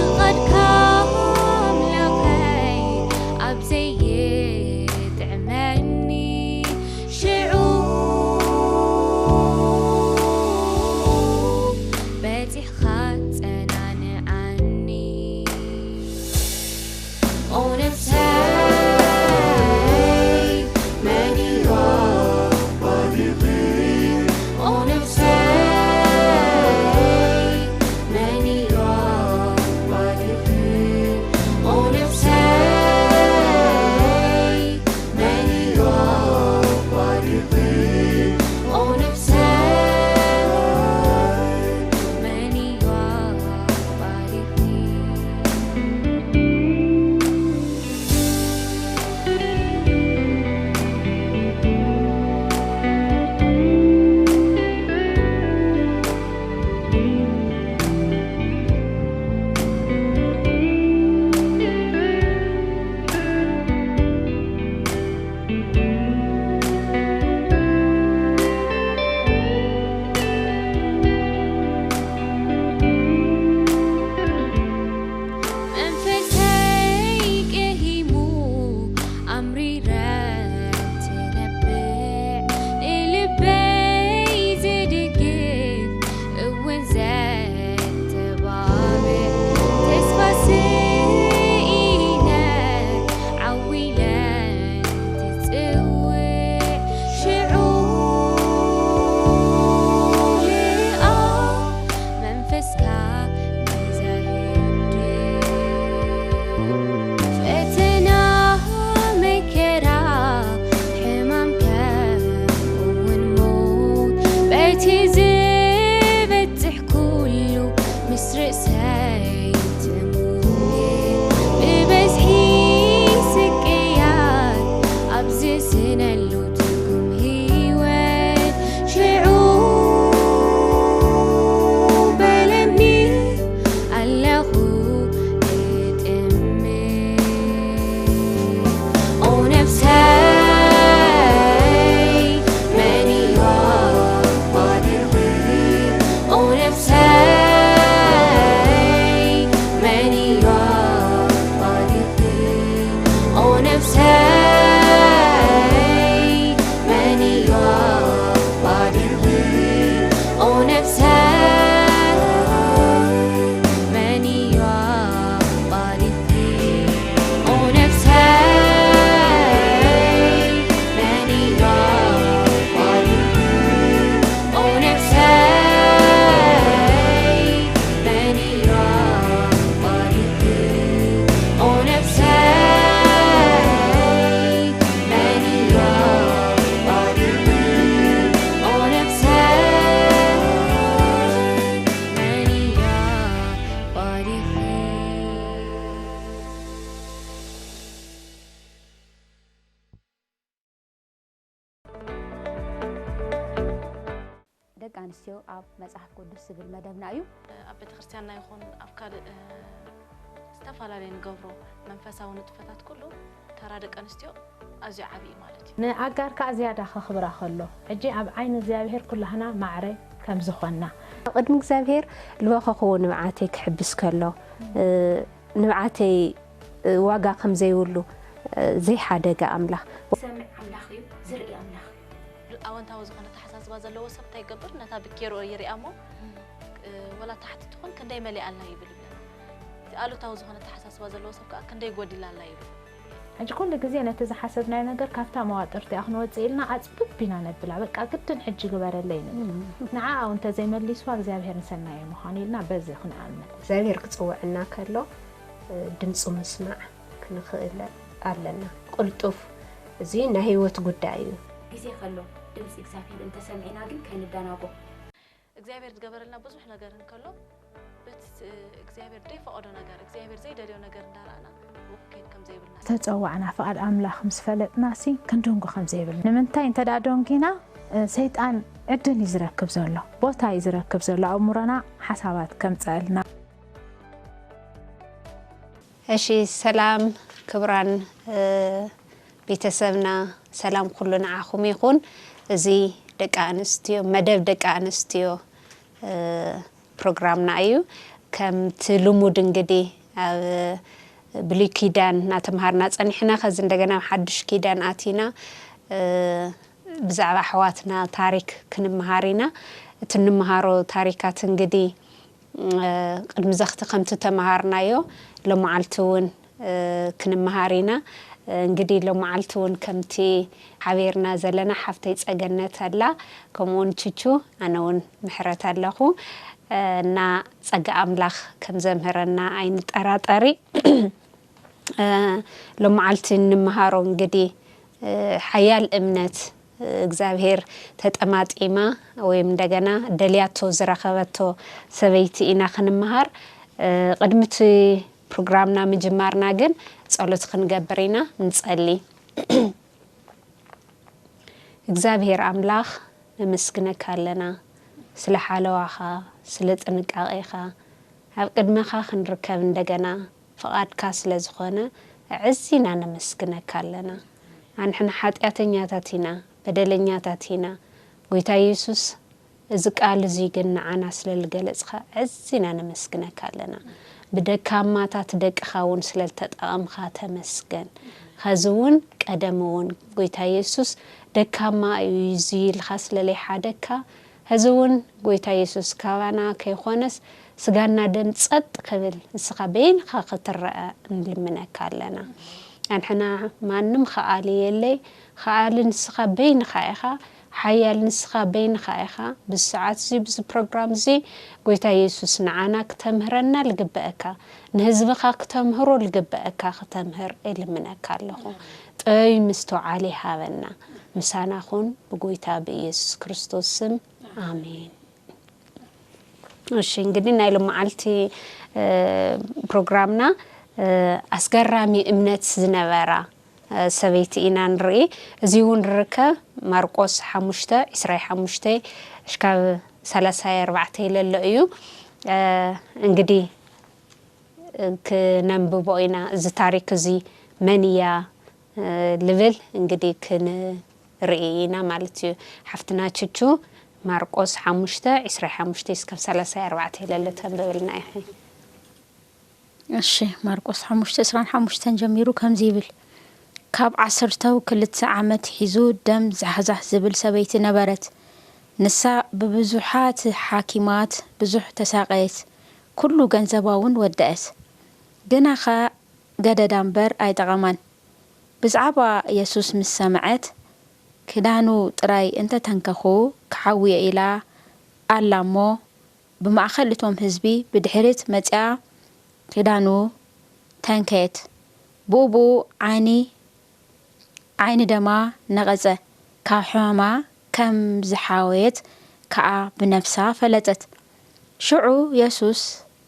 ፍቓድካ ኣምላኸይ ኣብ ዘይጥዕመኒ ሽዑ በጺሕካ ጸናንዓኒ። O ነፍሰይ መን እዩ ኣባዲኺ? O ነፍሰይ መን እዩ ኣባዲኺ? O ነፍሰይ መን እዩ ኣባዲኺ? O ነፍሰይ መን እዩ ኣባዲኺ? መንፈሰይ ቀሂሙ ኣምሪረ ትነብዕ፣ ንልበይ ዝድግፍ እውን ዘተባብዕ፣ ተስፋ ስኢነ ዓው ኢለ ትጽውዕ፣ ሽዑ ልኣ መንፈስካ ንዘህድእ። ፈተና፣ መከራ፣ ሕማም፣ ከምኡውን ሞት፣ በቲ ዝበጽሕ ኩሉ ምስ ርእሰይ ትሙት፣ ብበዝሒ ስቅያት ኣብ ዝስነሉ ትርጉም ህይወት ሽዑ በለኒ ኣለኹ እጥምት። ኦ ነፍሰይ መን እዩ ኣባዲኺ? ኦ ነፍሰይ መን እዩ ኣባዲኺ? ኦ ነፍሰይ መን እዩ ኣባዲኺ? ኦ ነፍሰይ መን እዩ ኣባዲኺ? ኦ ነፍሰይ መን እዩ ኣባዲኺ? ኦ ነፍሰይ መን እዩ ኣባዲኺ? ኦ ነፍሰይ መን እዩ ኣባዲኺ? ኦ ነፍሰይ መን እዩ ኣባዲኺ? ደቂ ኣንስትዮ ኣብ መጽሓፍ ቅዱስ ዝብል መደብና እዩ። ኣብ ቤተክርስትያንና ይኹን ኣብ ካልእ፣ እ፣ ዝተፈላለየ ንገብሮ መንፈሳዊ ንጥፈታት ኩሉ ተራ ደቂ ኣንስትዮ ኣዝዩ ዓቢ እዩ ማለት እዩ። ንኣጋር ከኣ ዝያዳ ከኽብራ ከሎ፣ ሕጂ ኣብ ዓይኒ እግዚኣብሔር ኩላህና ማዕረ ከም ዝኾንና። ኣብ ቅድሚ እግዚኣብሔር ልበኸ ክዎ ንብዓተይ ክሕብስ ከሎ፣ እ፣ ንብዓተይ፣ እ፣ ዋጋ ከም ዘይብሉ፣ እ፣ ዘይሓደገ ኣምላኽ። ዝሰምዕ ኣምላኽ እዩ፣ ዝርኢ ኣምላኽ እዩ። ኣወንታዊ ዝኾነ ኣተሓሳስባ ዘለዎ ሰብ እንታይ ይገብር? ነታ ብኬሮ ይሪኣ እሞ፣ እ፣ ወላ ታሕቲ ትኹን ክንደይ መሊኣላ ይብል ይብለና። እቲ ኣሉታዊ ዝኾነ ኣተሓሳስባ ዘለዎ ሰብ ከኣ ክንደይ ጎዲላላ ይብል። ሕጂ ኩሉ ግዜ ነቲ ዝሓሰብናዮ ነገር ካብታ መዋጥር እቲኣ ክንወጽእ ኢልና ኣጽብብ ኢና ነብላ። በቃ ግድን ሕጂ ግበረለይ ንብል። ንዓኣ እውን እንተዘይመሊስዋ እግዚኣብሔር ንሰናየ ምዃኑ ኢልና በዚ ክንኣምን። እግዚኣብሔር ክጽውዐና ከሎ፣ እ፣ ድምፁ ምስማዕ ክንኽእል ኣለና። ቅልጡፍ፣ እዚ ናይ ህይወት ጉዳይ እዩ። ግዜ ከሎ ድምፂ እግዚኣብሔር እንተሰሚዕና ግን ከይንደናጎ። እግዚኣብሔር ዝገበረልና ብዙሕ ነገር እንከሎ፣ በቲ ስ-፣ እግዚኣብሔር ዘይፈቐዶ ነገር፣ እግዚኣብሔር ዘይደልዮ ነገር እንዳረኣና ክንከይድ ከም ዘይብልና። ዝተጸዋዕና ፍቓድ ኣምላኽ ምስ ፈለጥናሲ ክንድንጉ ከም ዘይብልና። ንምንታይ እንተ ደኣ ደንጒና፣ እ፣ ሰይጣን ዕድል እዩ ዝረክብ ዘሎ፣ ቦታ እዩ ዝረክብ ዘሎ፣ ኣእምሮና ሓሳባት ከምጽኣልና። እሺ፣ ሰላም ክቡራን፣ እ፣ ቤተሰብና፣ ሰላም ኩሉ ንዓኹም ይኹን። እዚ ደቂ ኣንስትዮ፣ መደብ ደቂ ኣንስትዮ ፕሮግራምና እዩ። ከምቲ ልሙድ እንግዲህ ኣብ ብሉይ ኪዳን እናተምሃርና ጸኒሕና፣ ከዚ እንደገና ኣብ ሓድሽ ኪዳን ኣቲና ብዛዕባ ኣሕዋትና ታሪክ ክንምሃር ኢና። እቲ እንምሃሮ ታሪካት እንግዲህ ቅድሚ ዘኽቲ ከምቲ ተምሃርናዮ ሎመዓልቲ እውን ክንምሃር ኢና። እንግዲህ ሎመዓልቲ እውን ከምቲ ሓቢርና ዘለና ሓፍተይ ጸገነት ኣላ፣ ከምኡውን ቹቹ፣ ኣነ እውን ምሕረት ኣለኹ። እና ጸጋ ኣምላኽ ከም ዘምህረና ኣይንጠራጠሪ። ሎመዓልቲ እንምሃሮ እንግዲህ ሓያል እምነት እግዚኣብሔር ተጠማጢማ ወይም እንደገና ደልያቶ ዝረኸበቶ ሰበይቲ ኢና ክንምሃር። ቅድሚ እቲ ፕሮግራምና ምጅማርና ግን ጸሎት ክንገብር ኢና። ንጸሊ። እግዚኣብሔር ኣምላኽ ነመስግነካ ኣለና ስለ ሓለዋኻ፣ ስለ ጥንቃቄኻ፣ ኣብ ቅድመኻ ክንርከብ እንደገና ፍቓድካ ስለ ዝኾነ ኣዕዚና ነመስግነካ ኣለና። ኣንሕና ሓጢኣተኛታት ኢና፣ በደለኛታት ኢና። ጎይታ የሱስ፣ እዚ ቃል እዚ ግን ንዓና ስለ ዝገለጽካ ኣዕዚና ነመስግነካ ኣለና። ብደካማታት ደቅኻ እውን ስለ ዝተጠቐምካ ተመስገን። ኸዚ እውን ቀደም እውን ጎይታ የሱስ ደካማ እዩ እዚ ኢልካ ስለ ለይሓደግካ፣ ኸዚ እውን ጎይታ የሱስ ካባና ከይኾነስ ስጋና ደም ጸጥ ክብል ንስኻ በይንኻ ክትረአ ንልምነካ ኣለና። ኣንሕና ማንም ኸኣሊ የለይ፣ ኸኣሊ ንስኻ በይንኻ ኢኻ፣ ሓያል ንስኻ በይንኻ ኢኻ። ብዚ ሰዓት እዚ ብዚ ፕሮግራም እዚ ጎይታ የሱስ ንዓና ክተምህረና ልግበአካ፣ ንህዝብኻ ክተምህሮ ልግበአካ ክተምህር እልምነካ ኣለኹ። ጥበብ ምስተውዓሊ ሃበና። ምሳና ኹን ብጎይታ ብኢየሱስ ክርስቶስ ስም ኣሜን። እሺ፣ እንግዲህ ናይ ሎመዓልቲ ፕሮግራምና ኣስገራሚ እምነት ዝነበራ ሰበይቲ ኢና ንርኢ። እዚ እውን ርከብ ማርቆስ ሓሙሽተ ዕስራይ ሓሙሽተ እሽካብ ሰላሳይ ኣርባዕተ ይለሎ እዩ። እንግዲህ ክነንብቦ ኢና። እዚ ታሪክ እዚ መን እያ ልብል እንግዲህ ክንርኢ ኢና ማለት እዩ። ሓፍትና ችቹ ማርቆስ ሓሙሽተ ዕስራይ ሓሙሽተ እስካብ ሰላሳይ ኣርባዕተ ይለሎ ተንብብልና ኢኺ። እሺ፣ ማርቆስ ሓሙሽተ ዕስራን ሓሙሽተን ጀሚሩ ከምዚ ይብል፣ ካብ ዓሰርተው ክልተ ዓመት ሒዙ ደም ዛሕዛሕ ዝብል ሰበይቲ ነበረት። ንሳ ብብዙሓት ሓኪማት ብዙሕ ተሳቀየት፣ ኩሉ ገንዘባ እውን ወደአት። ግናኸ ገደዳ እምበር ኣይጠቐማን። ብዛዕባ የሱስ ምስ ሰምዐት፣ ክዳኑ ጥራይ እንተ ተንከኹ ክሓዊ እየ ኢላ ኣላ እሞ፣ ብማእከል እቶም ህዝቢ ብድሕሪት መጺኣ ክዳኑ ተንከየት። ብኡ ብኡ ዓይኒ ዓይኒ ደማ ነቐጸ፣ ካብ ሕማማ ከም ዝሓወየት ከኣ ብነፍሳ ፈለጠት። ሽዑ የሱስ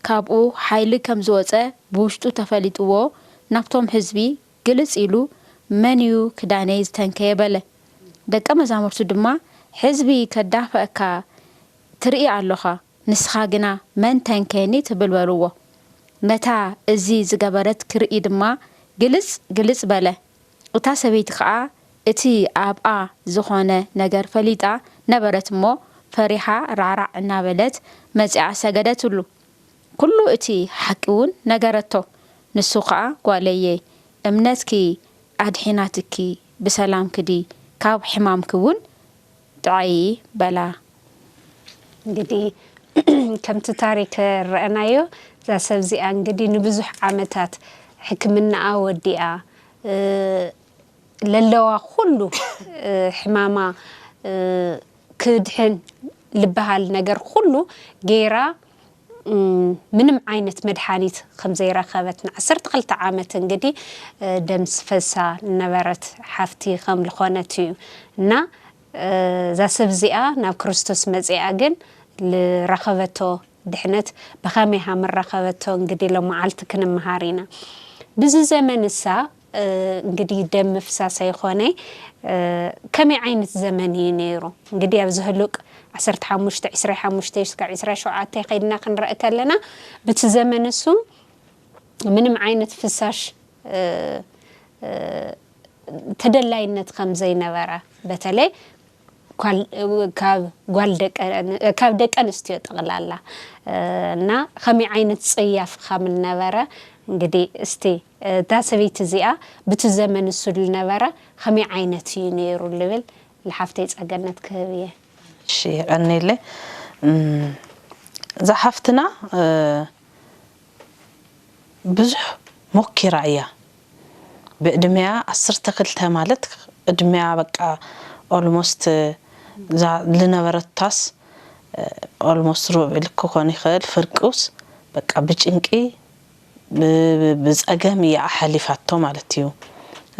ካብኡ ሓይሊ ከም ዝወጸ ብውሽጡ ተፈሊጥዎ፣ ናብቶም ህዝቢ ግልጽ ኢሉ፣ መን እዩ ክዳነይ ዝተንከየ? በለ። ደቀ መዛሙርቱ ድማ፣ ህዝቢ ከዳፍኣካ ትርኢ ኣሎኻ፣ ንስኻ ግና መን ተንከየኒ ትብል በልዎ። ነታ እዚ ዝገበረት ክርኢ ድማ ግልጽ ግልጽ በለ። እታ ሰበይቲ ኸኣ እቲ ኣብኣ ዝኾነ ነገር ፈሊጣ ነበረት እሞ፣ ፈሪሃ ራዕራዕ እናበለት መጺኣ ሰገደትሉ። ኩሉ እቲ ሓቂ እውን ነገረቶ። ንሱ ኸኣ፣ ጓለየ፣ እምነትኪ ኣድሒናትኪ፣ ብሰላም ክዲ፣ ካብ ሕማምኪ እውን ጥዓዪ በላ። እንግዲህ ከምቲ ታሪክ ረአናዮ እዛ ሰብ እዚኣ እንግዲህ ንብዙሕ ዓመታት ሕክምናኣ ወዲኣ ለለዋ ኩሉ ሕማማ ክድሕን ልበሃል ነገር ኩሉ ገይራ ምንም ዓይነት መድሓኒት ከም ዘይረኸበት ንዓሰርተ ክልተ ዓመት እንግዲህ ደም ዝፈሳ ዝነበረት ሓፍቲ ከም ዝኾነት እዩ እና እዛ ሰብ እዚኣ ናብ ክርስቶስ መጺኣ ግን ዝረኸበቶ ድሕነት ብኸመይ ሃም ረኸበቶ እንግዲህ ሎመዓልቲ ክንምሃር ኢና። ብዚ ዘመን እሳ እንግዲህ ደም ምፍሳስ ኣይኾነ ከመይ ዓይነት ዘመን እዩ ነይሩ? እንግዲህ ኣብዚ ህሉቅ ዓሰርተ ሓሙሽተ ዕስራይ ሓሙሽተ እስካብ ዕስራይ ሸውዓተ ከይድና ክንረእ ከለና ብቲ ዘመን እሱ ምንም ዓይነት ፍሳሽ ተደላይነት ከም ዘይነበረ በተለይ ጓል ካብ ጓል ደቀ ካብ ደቂ ኣንስትዮ ጠቕላላ እና ከመይ ዓይነት ጽያፍ ከም ነበረ እንግዲህ እስቲ እታ ሰበይቲ እዚኣ ብቲ ዘመን እሱ ዝነበረ ከመይ ዓይነት እዩ ነይሩ ልብል ልሓፍተይ ጸገነት ክህብ እየ። እሺ ቀኒለ እዛ ሓፍትና ብዙሕ ሞኪራ እያ። ብዕድሚያ ዓሰርተ ክልተ ማለት እድሚያ በቃ ኦልሞስት ዝነበረታስ ኦልሞስት ሩብ ልክ ክኾን ይኽእል ፍርቂውስ በቃ ብጭንቂ ብፀገም እያ ኣሓሊፋቶ ማለት እዩ።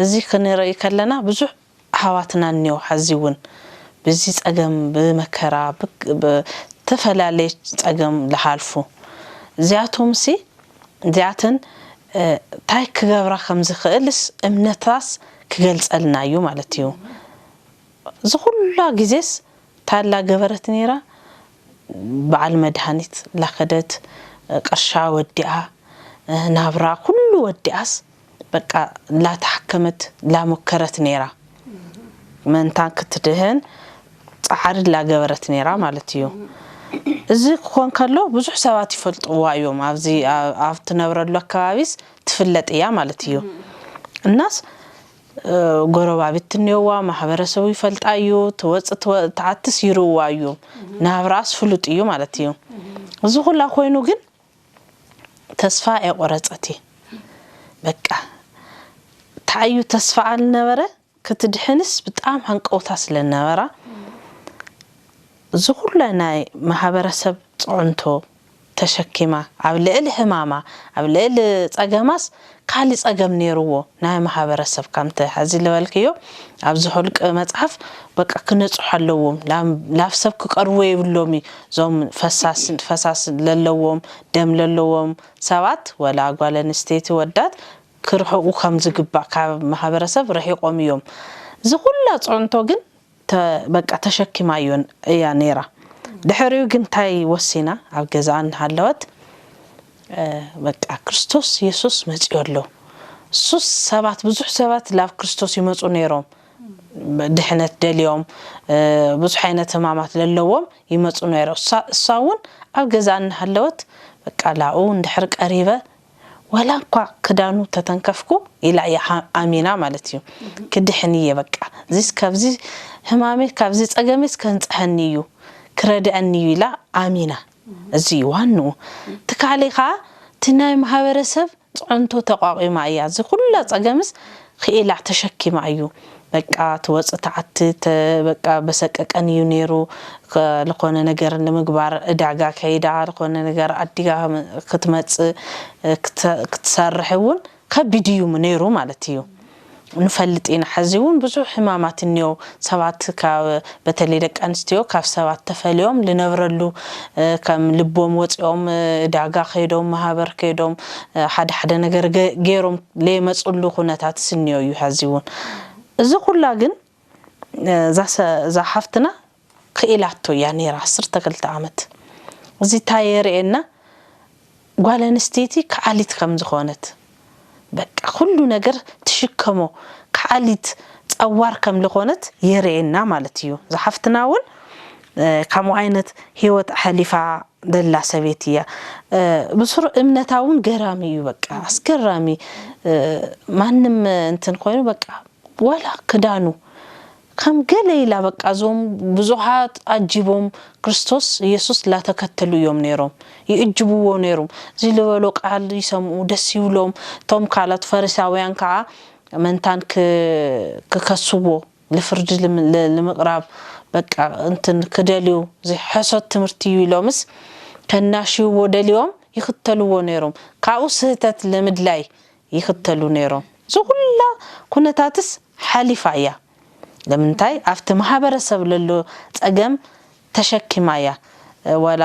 እዚ ክንርኢ ከለና ብዙሕ ኣሕዋትና እኒኦ ሐዚ እውን ብዚ ፀገም ብመከራ ብተፈላለየ ፀገም ልሓልፉ እዚኣቶም ሲ እዚኣተን እንታይ ክገብራ ከም ዝኽእልስ እምነታስ ክገልፀልና እዩ ማለት እዩ። እዚ ኩላ ግዜስ እንታይ ላገበረት ነይራ? በዓል መድሃኒት ላኸደት፣ ቅርሻ ወዲኣ፣ ናብራ ኩሉ ወዲኣስ በቃ ላተሓከመት ላሞከረት ነይራ። መንታን ክትድህን ፃዕሪ ላገበረት ነይራ ማለት እዩ። እዚ ክኾን ከሎ ብዙሕ ሰባት ይፈልጥዋ እዮም። ኣብዚ ኣብ ትነብረሉ ኣከባቢስ ትፍለጥ እያ ማለት እዩ። እናስ ጎረባብቲ እኒኦዋ፣ ማሕበረሰቡ ይፈልጣ እዩ። ትወፅእ ትዓትስ ይርዋ እዩ። ናብራስ ፍሉጥ እዩ ማለት እዩ። እዚ ኩላ ኮይኑ ግን ተስፋ የቆረፀት በቃ ተዓዩ ተስፋ ኣልነበረ ክትድሕንስ ብጣም ሃንቀውታ ስለነበራ እዚ ኩለ ናይ ማሕበረሰብ ፅዕንቶ ተሸኪማ ኣብ ልዕሊ ሕማማ ኣብ ልዕሊ ፀገማስ ካሊ ፀገም ነይርዎ ናይ ማሕበረሰብ ከምቲ ሕዚ ልበልክዮ ኣብዚ ሁልቂ መፅሓፍ በቃ ክነፅሑ ኣለዎም ላብ ሰብ ክቀርቡ የብሎም እዩ እዞም ፈሳስ ለለዎም ደም ለለዎም ሰባት ወላ ጓል ኣንስተይቲ ወዳት ክርሕቁ ከም ዝግባእ ካብ ማሕበረሰብ ርሒቆም እዮም። እዚ ኩላ ፅዕንቶ ግን በቃ ተሸኪማዮ እያ ነይራ። ድሕሪኡ ግን እንታይ ወሲና ኣብ ገዛኣ እናሃለወት በቃ ክርስቶስ የሱስ መፅዮ ኣሎ። እሱስ ሰባት ብዙሕ ሰባት ላብ ክርስቶስ ይመፁ ነይሮም ድሕነት ደልዮም ብዙሕ ዓይነት ህማማት ለለዎም ይመፁ ነይሮም። እሳ እውን ኣብ ገዛኣ እናሃለወት በቃ ላኡ እንድሕር ቀሪበ ዋላ እኳ ክዳኑ ተተንከፍኩ ኢላ እያ ኣሚና ማለት እዩ። ክድሕን እየ በቃ እዚስ ካብዚ ህማሜ ካብዚ ጸገሜስ ከንጽሐኒ እዩ ክረድዐኒ እዩ ኢላ ኣሚና። እዚ እዩ ዋንኡ። እቲ ካልእ ከዓ እቲ ናይ ማህበረሰብ ፅዕንቶ ተቋቒማ እያ እዚ ኩላ ፀገምስ ክኢላ ተሸኪማ እዩ። በቃ ትወፅእ ትዓትት በቃ በሰቀቀን እዩ ነይሩ። ዝኾነ ነገር ንምግባር ዕዳጋ ከይዳ ዝኾነ ነገር ዓዲጋ ክትመፅእ ክትሰርሕ እውን ከቢድ እዩ ነይሩ ማለት እዩ። ንፈልጥ ኢና ሕዚ እውን ብዙሕ ሕማማት እኒኦ ሰባት በተለይ ደቂ ኣንስትዮ ካብ ሰባት ተፈልዮም ልነብረሉ ከም ልቦም ወፂኦም ዕዳጋ ከይዶም ማህበር ከይዶም ሓደ ሓደ ነገር ገይሮም ለይመፅሉ ኩነታት ስኒዮ እዩ ሐዚ እውን እዚ ኩላ ግን እዛ ሓፍትና ክኢላቶ እያ ነይራ ዓሰርተ ክልተ ዓመት እዚ ታይ የርእየና ጓል ኣንስተይቲ ከዓሊት ከም ዝኾነት በቃ ኩሉ ነገር ትሽከሞ ከዓሊት ፀዋር ከም ዝኾነት የርእየና ማለት እዩ ዝሓፍትና እውን ከምኡ ዓይነት ህይወት ኣሕሊፋ ደላ ሰበይቲ እያ ብስሩ እምነታ እውን ገራሚ እዩ በቃ ኣስገራሚ ማንም እንትን ኮይኑ በቃ ዋላ ክዳኑ ከም ገለ ኢላ በቃ እዞም ብዙሓት ኣጅቦም ክርስቶስ ኢየሱስ ላተከተሉ እዮም ነይሮም ይእጅብዎ ነይሮም እዚ ልበሎ ቃል ይሰምኡ ደስ ይብሎም እቶም ካልኦት ፈሪሳውያን ከዓ መንታን ክከስዎ ልፍርዲ ንምቅራብ በቃ እንትን ክደልዩ እዚ ሕሶት ትምህርቲ እዩ ኢሎምስ ከናሽይዎ ደልዮም ይክተልዎ ነይሮም ካብኡ ስህተት ለምድላይ ይኽተሉ ነይሮም። እዚ ኩላ ኩነታትስ ሓሊፋ እያ። ለምንታይ ኣብቲ ማህበረሰብ ለሎ ጸገም ተሸኪማ እያ። ዋላ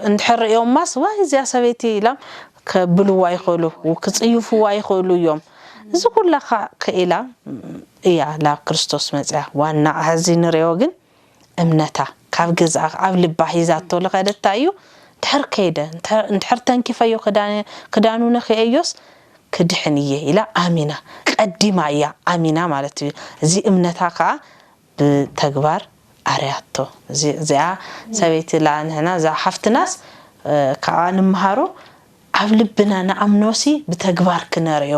እንድሕር ርእዮማስ ዋይ እዚኣ ሰበይቲ ኢላም ከብልዋ ይኽእሉ፣ ክጽይፍዋ ይኽእሉ እዮም። እዚ ኩላ ክኢላ እያ ላብ ክርስቶስ መጽያ። ዋና ሕዚ ንርእዮ ግን እምነታ ካብ ገዝኣ ኣብ ልባ ሒዛቶ ልኸደታ እዩ። ድሕር ከይደ እንድሕር ተንኪፈዮ ክዳኑ ነኽየዮስ ክድሕን እየ ኢላ ኣሚና ቀዲማ እያ ኣሚና ማለት እዩ። እዚ እምነታ ከዓ ብተግባር ኣርያቶ። እዚ- እዚኣ ሰበይቲ ላ ንሕና እዛ ሓፍትናስ እ፣ ካብኣ ንምሃሮ ኣብ ልብና ንኣምኖሲ ብተግባር ክነርዮ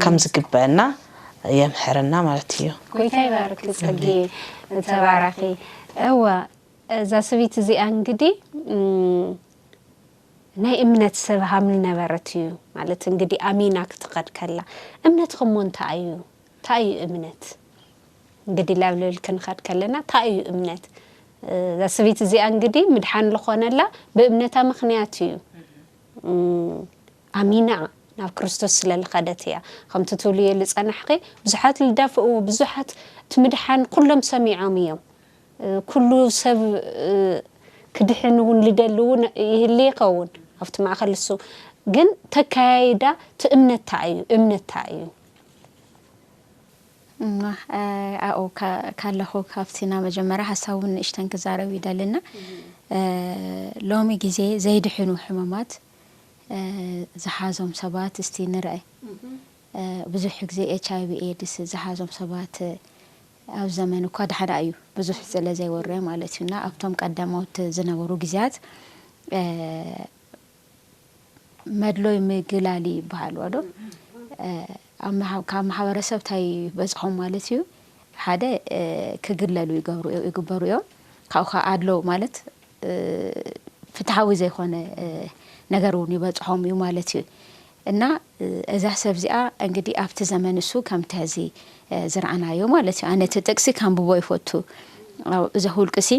ከም ዝግበአና የምሕረና ማለት እዩ። ጎይታ ይባርክ ጽጌ፣ ተባረኺ። እወ፣ እዛ ሰበይቲ እዚኣ እንግዲ እም፣ ናይ እምነት ሰብ ሃምል ነበረት እዩ ማለት እንግዲ ኣሚና ክትኸድ ከላ። እምነት ከሞ እንታይ እዩ? እንታይ እዩ እምነት? እንግዲ ላብ ልብል ክንኸድ ከለና እንታይ እዩ እምነት? እዛ ሰበይቲ እዚኣ እንግዲ ምድሓን ዝኾነላ ብእምነታ ምኽንያት እዩ። እም፣ ኣሚና ናብ ክርስቶስ ስለ ዝኸደት እያ። ከምቲ ትብልዮ ዝጸናሕኺ ብዙሓት ልዳፍእዎ ብዙሓት ትምድሓን ኩሎም ሰሚዖም እዮም። እ፣ ኩሉ ሰብ እ፣ ክድሕን እውን ልደሊ እውን ይህሊ ይኸውን ኣብቲ ማእኸል እሱ ግን ተካያይዳ እቲ እምነታ እዩ እምነታ እዩ እማ፣ እ፣ ኣብኡ ካ- ካለኹ ካብቲ ና መጀመርያ ሓሳብ እውን ንእሽተን ክዛረብ ይደልና። እ፣ ሎሚ ግዜ ዘይድሕኑ ሕማማት እ፣ ዝሓዞም ሰባት እስቲ ንርአ። እ፣ ብዙሕ ግዜ ኤች ኣይ ቪ ኤድስ ዝሓዞም ሰባት እ፣ ኣብ ዘመን እኳ ድሓዳ እዩ ብዙሕ ስለ ዘይወረ ማለት እዩ እና ኣብቶም ቀዳሞት ዝነበሩ ግዜያት እ፣ መድሎይ ምግላሊ ይበሃል ዶ ካብ ማሕበረሰብ እንታይ በፅሖም ማለት እዩ ሓደ ክግለሉ ይግበሩ እዮም ካብኡ ከዓ ኣድሎ ማለት ፍትሃዊ ዘይኮነ ነገር እውን ይበፅሖም እዩ ማለት እዩ እና እዛ ሰብ እዚኣ እንግዲህ ኣብቲ ዘመን እሱ ከምቲ ሕዚ ዝረኣናዮ ማለት እዩ ኣነ እቲ ጥቅሲ ካንብቦ ይፈቱ እዛ ሁልቅሲ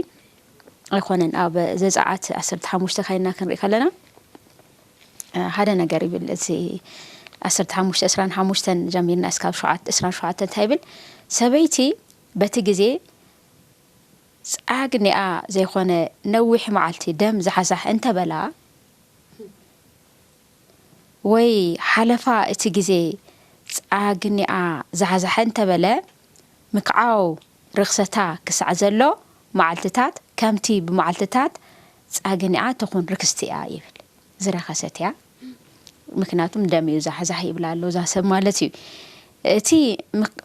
ኣይኮነን ኣብ ዘፀዓት ዓሰርተ ሓሙሽተ ካይና ክንርኢ ከለና ሓደ ነገር ይብል እዚ ዓሰርተ ሓሙሽተ ዕስራን ሓሙሽተን ጀሚርና እስካብ ሸውዓተ ዕስራን ሸውዓተን እንታይ ይብል ሰበይቲ በቲ ግዜ ፃግኒኣ ዘይኮነ ነዊሕ መዓልቲ ደም ዝሓዛሕ እንተበላ ወይ ሓለፋ እቲ ግዜ ፃግኒኣ ዝሓዛሐ እንተበለ ምክዓው ርኽሰታ ክሳዕ ዘሎ መዓልትታት ከምቲ ብመዓልትታት ፃግኒኣ ትኹን ርክስቲ እያ ይብል ዝረኸሰት እያ ምክንያቱም ደም እዩ ዛሕዛሕ ይብላ ኣሎ እዛ ሰብ ማለት እዩ እቲ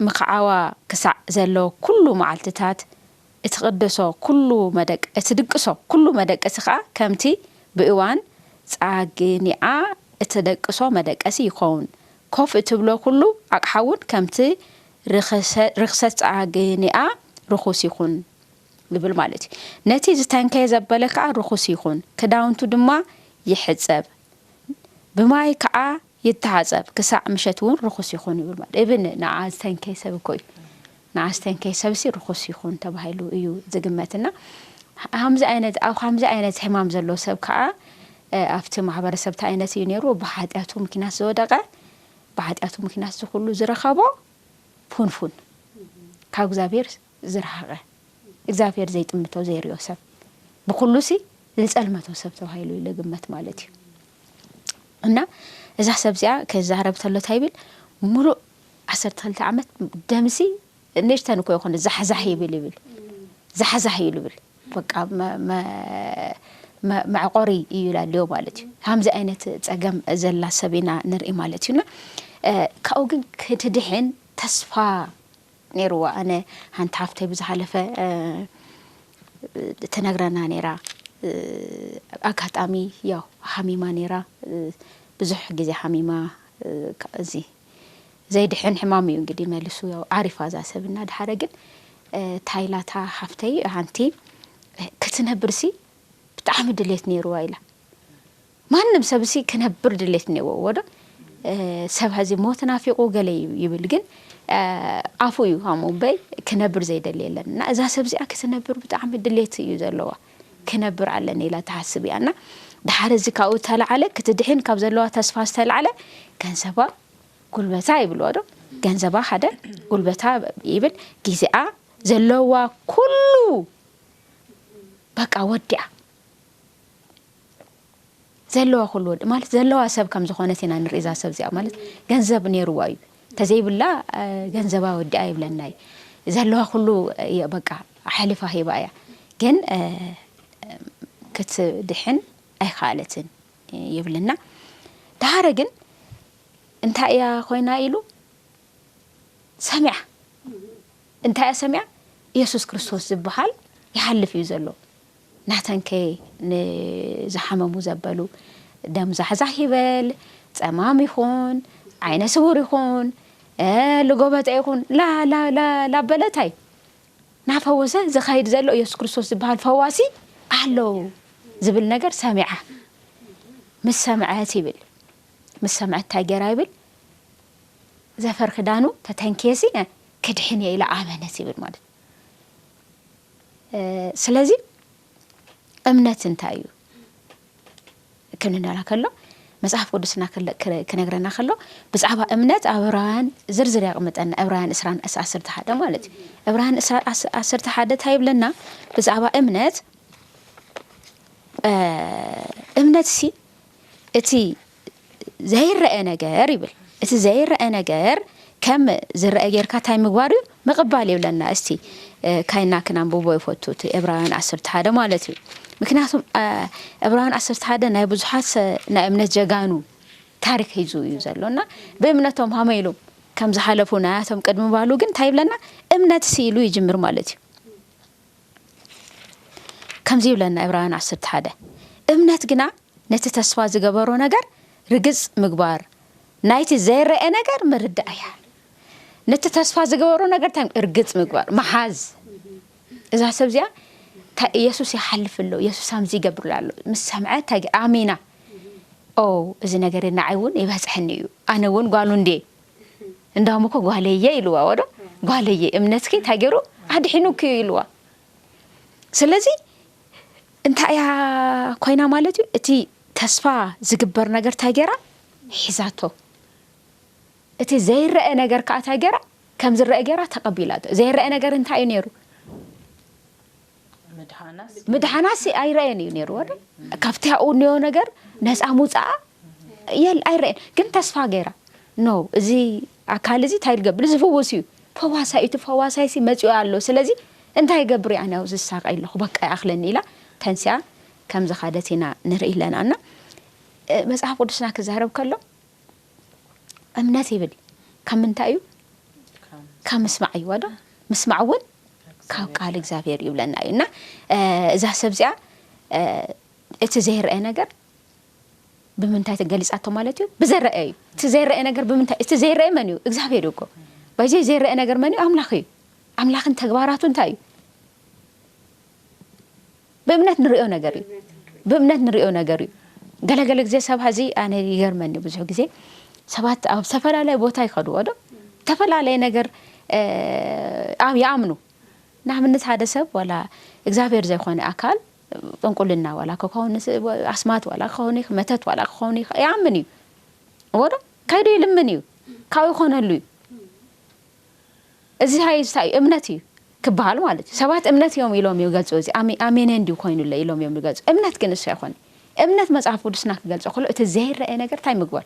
ምክዓዋ ክሳዕ ዘሎ ኩሉ መዓልትታት እቲ ቅደሶ ኩሉ መደቅ እቲ ድቅሶ ኩሉ መደቀሲ ከዓ ከምቲ ብእዋን ፃግኒኣ እተደቅሶ መደቀሲ ይኸውን ኮፍ እትብሎ ኩሉ ኣቅሓ እውን ከምቲ ርኽሰት ፃግኒኣ ርኹስ ይኹን ይብል ማለት እዩ ነቲ ዝተንከየ ዘበለ ከዓ ርኹስ ይኹን ክዳውንቱ ድማ ይሕፀብ ብማይ ከዓ ይተሓፀብ ክሳዕ ምሸት እውን ርኹስ ይኹን ይብል ማለት እብን ንዓ ዝተንከይ ሰብ እኮ እዩ ንዓ ዝተንከይ ሰብሲ ርኹስ ይኹን ተባሂሉ እዩ ዝግመት እና ከምዚ ዓይነት ኣብ ከምዚ ዓይነት ሕማም ዘሎ ሰብ ከዓ ኣብቲ ማሕበረሰብ እንታይ ዓይነት እዩ ነይሩ ብሓጢኣቱ ምክንያት ዝወደቀ ብሓጢኣቱ ምክንያት ዝኩሉ ዝረኸቦ ፉንፉን ካብ እግዚኣብሔር ዝረሓቐ እግዚኣብሔር ዘይጥምቶ ዘይርዮ ሰብ ብኩሉሲ ዝፀልመቶ ሰብ ተባሂሉ ይልግመት ማለት እዩ እና እዛ ሰብ እዚኣ ክዛረብ ተሎ እንታይ ይብል ሙሉእ ዓሰርተ ክልተ ዓመት ደምሲ ንእሽተን እኮ ይኮነ ዛሕዛሕ ይብል ይብል ዛሕዛሕ እዩ ልብል በቃ መ- መ- መ- መዕቆሪ እዩ ላልዮ ማለት እዩ ከምዚ ዓይነት ፀገም ዘላ ሰብ ኢና ንርኢ ማለት እዩና ካብኡ ግን ክትድሕን ተስፋ ነይርዋ ኣነ ሓንቲ ሓፍተይ ብዝሓለፈ ትነግረና ነይራ ኣጋጣሚ ያው ሓሚማ ነይራ ብዙሕ ግዜ ሓሚማ እዚ ዘይድሕን ሕማም እዩ እንግዲህ መሊሱ ያው ዓሪፋ እዛ ሰብ እና ድሓረ ግን ታይላታ ሓፍተይ ሓንቲ ክትነብርሲ ብጣዕሚ ድሌት ነይርዋ ኢላ ማንም ሰብ ሲ ክነብር ድሌት እኒዎ ወዶ ሰብ ሀዚ ሞት ናፊቁ ገለ ይብል ግን ኣፉ እዩ ከምኡ እምበይ ክነብር ዘይደሊ የለን እና እዛ ሰብ እዚኣ ክትነብር ብጣዕሚ ድሌት እዩ ዘለዋ ክነብር ኣለኒ ኢላ ትሓስብ እያ እና ድሓር እዚ ካብኡ ተላዓለ ክትድሕን ካብ ዘለዋ ተስፋ ዝተላዓለ ገንዘባ ጉልበታ ይብልዋ ዶ ገንዘባ ሓደ ጉልበታ ይብል ግዜኣ ዘለዋ ኩሉ በቃ ወዲኣ ዘለዋ ኩሉ ወዲ ማለት ዘለዋ ሰብ ከም ዝኾነት ኢና ንርኢ እዛ ሰብ እዚኣ ማለት ገንዘብ ነይርዋ እዩ ተዘይብላ ገንዘባ ወዲኣ ይብለና እዩ ዘለዋ ኩሉ በቃ ሓሊፋ ሂባ እያ ግን ክትድሕን ኣይከኣለትን ይብልና ደሓረ ግን እንታይ እያ ኮይና ኢሉ ሰሚዓ እንታይ እያ ሰሚዓ ኢየሱስ ክርስቶስ ዝበሃል ይሓልፍ እዩ ዘሎ። ናተንከ ንዝሓመሙ ዘበሉ ደም ዛሕዛሕ ይበል፣ ጸማም ይኹን፣ ዓይነ ስውር ይኹን፣ እ፣ ልጎበጠ ይኹን፣ ላ፣ ላ፣ ላ፣ ላበለታይ ናፈወሰ ዝኸይድ ዘሎ ኢየሱስ ክርስቶስ ዝበሃል ፈዋሲ ኣሎ ዝብል ነገር ሰሚዓ። ምስ ሰምዐት ይብል፣ ምስ ሰምዐት እንታይ ገይራ ይብል? ዘፈር ክዳኑ ተተንክየሲ ክድሕን እየ ኢላ ኣመነት ይብል ማለት። እ፣ ስለዚ እምነት እንታይ እዩ? ክንነራ ከሎ፣ መጽሓፍ ቅዱስና ክለ-፣ ክረ-፣ ክነግረና ከሎ፣ ብዛዕባ እምነት ኣብ ዕብራውያን ዝርዝር የቕምጠና። ዕብራውያን ዕስራን ዓሰርተ ሓደ ማለት እዩ። ዕብራውያን ዕስራ ዓስ-፣ ዓሰርተ ሓደ እንታይ ይብለና? ብዛዕባ እምነት፣ እ፣ እምነትሲ እቲ ዘይረአ ነገር ይብል። እቲ ዘይረአ ነገር ከም ዝረአ ጌርካ እንታይ ምግባር እዩ? ምቕባል ይብለና። እስቲ፣ እ፣ ካይና ክነንብቦ ይፈቱ፣ እቲ ዕብራውያን ዓሰርተ ሓደ ማለት እዩ። ምክንያቱም፣ እ፣ ዕብራውያን ዓሰርተ ሓደ ናይ ብዙሓት ሰ-፣ ናይ እምነት ጀጋኑ ታሪክ ሒዙ እዩ ዘሎ እና ብእምነቶም ሃመ ኢሎም ከም ዝሓለፉ ናያቶም ቅድሚ ባሉ ግን እንታይ ይብለና? እምነትሲ ኢሉ ይጅምር ማለት እዩ። ከምዚ ይብለና ዕብራውያን ዓሰርተ ሓደ፣ እምነት ግና ነቲ ተስፋ ዝገበሮ ነገር ርግጽ ምግባር፣ ናይቲ ዘይረአ ነገር ምርዳእ እያ። ነቲ ተስፋ ዝገበሮ ነገር እንታይ ርግጽ ምግባር፣ ምሓዝ። እዛ ሰብ እዚኣ፣ "እንታይ ኢየሱስ ይሓልፍ ኣሎ፣ ኢየሱስ ኣምዚ ይገብር ኣሎ" ምስ ሰምዐ፣ እንታይ ገ-፣ ኣሚና። "ኦ፣ እዚ ነገር ንዓይ እውን ይበጽሐኒ እዩ፣ ኣነ እውን ጓሉ እንድየ። እንዳውም እኮ ጓለየ" ኢልዋ። ወዶ "ጓለየ፣ እምነትኪ እንታይ ገይሩ? ኣድሒኑኪ" እዩ ኢልዋ። ስለዚ እንታይ እያ ኮይና ማለት እዩ? እቲ ተስፋ ዝግበር ነገር እንታይ ገይራ? ሒዛቶ። እቲ ዘይረአ ነገር ከዓ እንታይ ገይራ? ከም ዝረአ ገይራ ተቐቢላቶ። ዘይረአ ነገር እንታይ እዩ ነይሩ? ምድሓናስ? ምድሓናሲ ኣይረአን እዩ ነይሩ፣ ወደ ካብቲ ኣብኡ እኒኦ ነገር ነፃ ምውፃኣ የል-፣ ኣይረአን። ግን ተስፋ ገይራ፣ "ኖ፣ እዚ ኣካል እዚ እንታይ ልገብር? ዝፍውስ እዩ። ፈዋሳይ፣ እቲ ፈዋሳይሲ መፂኡ ኣሎ። ስለዚ እንታይ ይገብር? ኣነ ኣብዚ ዝሳቐ ኣለኹ፣ በቃ ይኣኽለኒ" ኢላ ተንሲኣ ከም ዝኸደት ኢና ንርኢ ኣለና። እና፣ እ፣ መጽሓፍ ቅዱስና ክዛረብ ከሎ፣ እምነት ይብል ካብ ምንታይ እዩ? ካብ ምስማዕ እዩ፣ ወዶ? ምስማዕ እውን ካብ ቃል እግዚኣብሔር እዩ ብለና እዩ። እና፣ እ፣ እዛ ሰብ እዚኣ፣ እ፣ እቲ ዘይረአ ነገር ብምንታይ ተገሊጻቶ ማለት እዩ? ብዘረአ እዩ። እቲ ዘይረአ ነገር ብምንታይ? እቲ ዘይረአ መን እዩ? እግዚኣብሔር እዩ እኮ። ባይዘ ዘይረአ ነገር መን እዩ? ኣምላኽ እዩ። ኣምላኽን ተግባራቱ እንታይ እዩ? ብእምነት ንሪኦ ነገር እዩ። ብእምነት ንሪኦ ነገር እዩ። ገለገለ ግዜ ሰብ ሐዚ ኣነ ይገርመኒ ብዙሕ ግዜ ሰባት ኣብ ዝተፈላለየ ቦታ ይኸዱ ወዶ ዝተፈላለየ ነገር፣ እ፣ ኣብ ይኣምኑ። ንኣብነት ሓደ ሰብ ዋላ እግዚኣብሔር ዘይኮነ ኣካል ጥንቁልና ዋላ ክኸውን፣ ኣስማት ዋላ ክኸውን ይኽ-፣ መተት ዋላ ክኸውን ይኽ-፣ ይኣምን እዩ። ወዶ ከይዱ ይልምን እዩ። ካብኡ ይኾነሉ እዩ። እዚ ሃይ እንታይ እዩ? እምነት እዩ ክበሃል ማለት እዩ። ሰባት እምነት እዮም ኢሎም ይገልጹ። እዚ ኣሜ-፣ ኣሜን እንዲሁ ኮይኑለ ኢሎም እዮም ይገልጹ። እምነት ግን እሱ ኣይኮነ። እምነት መጽሓፍ ቅዱስና ክገልጾ ከሎ እቲ ዘይረአ ነገር እንታይ ምግባር?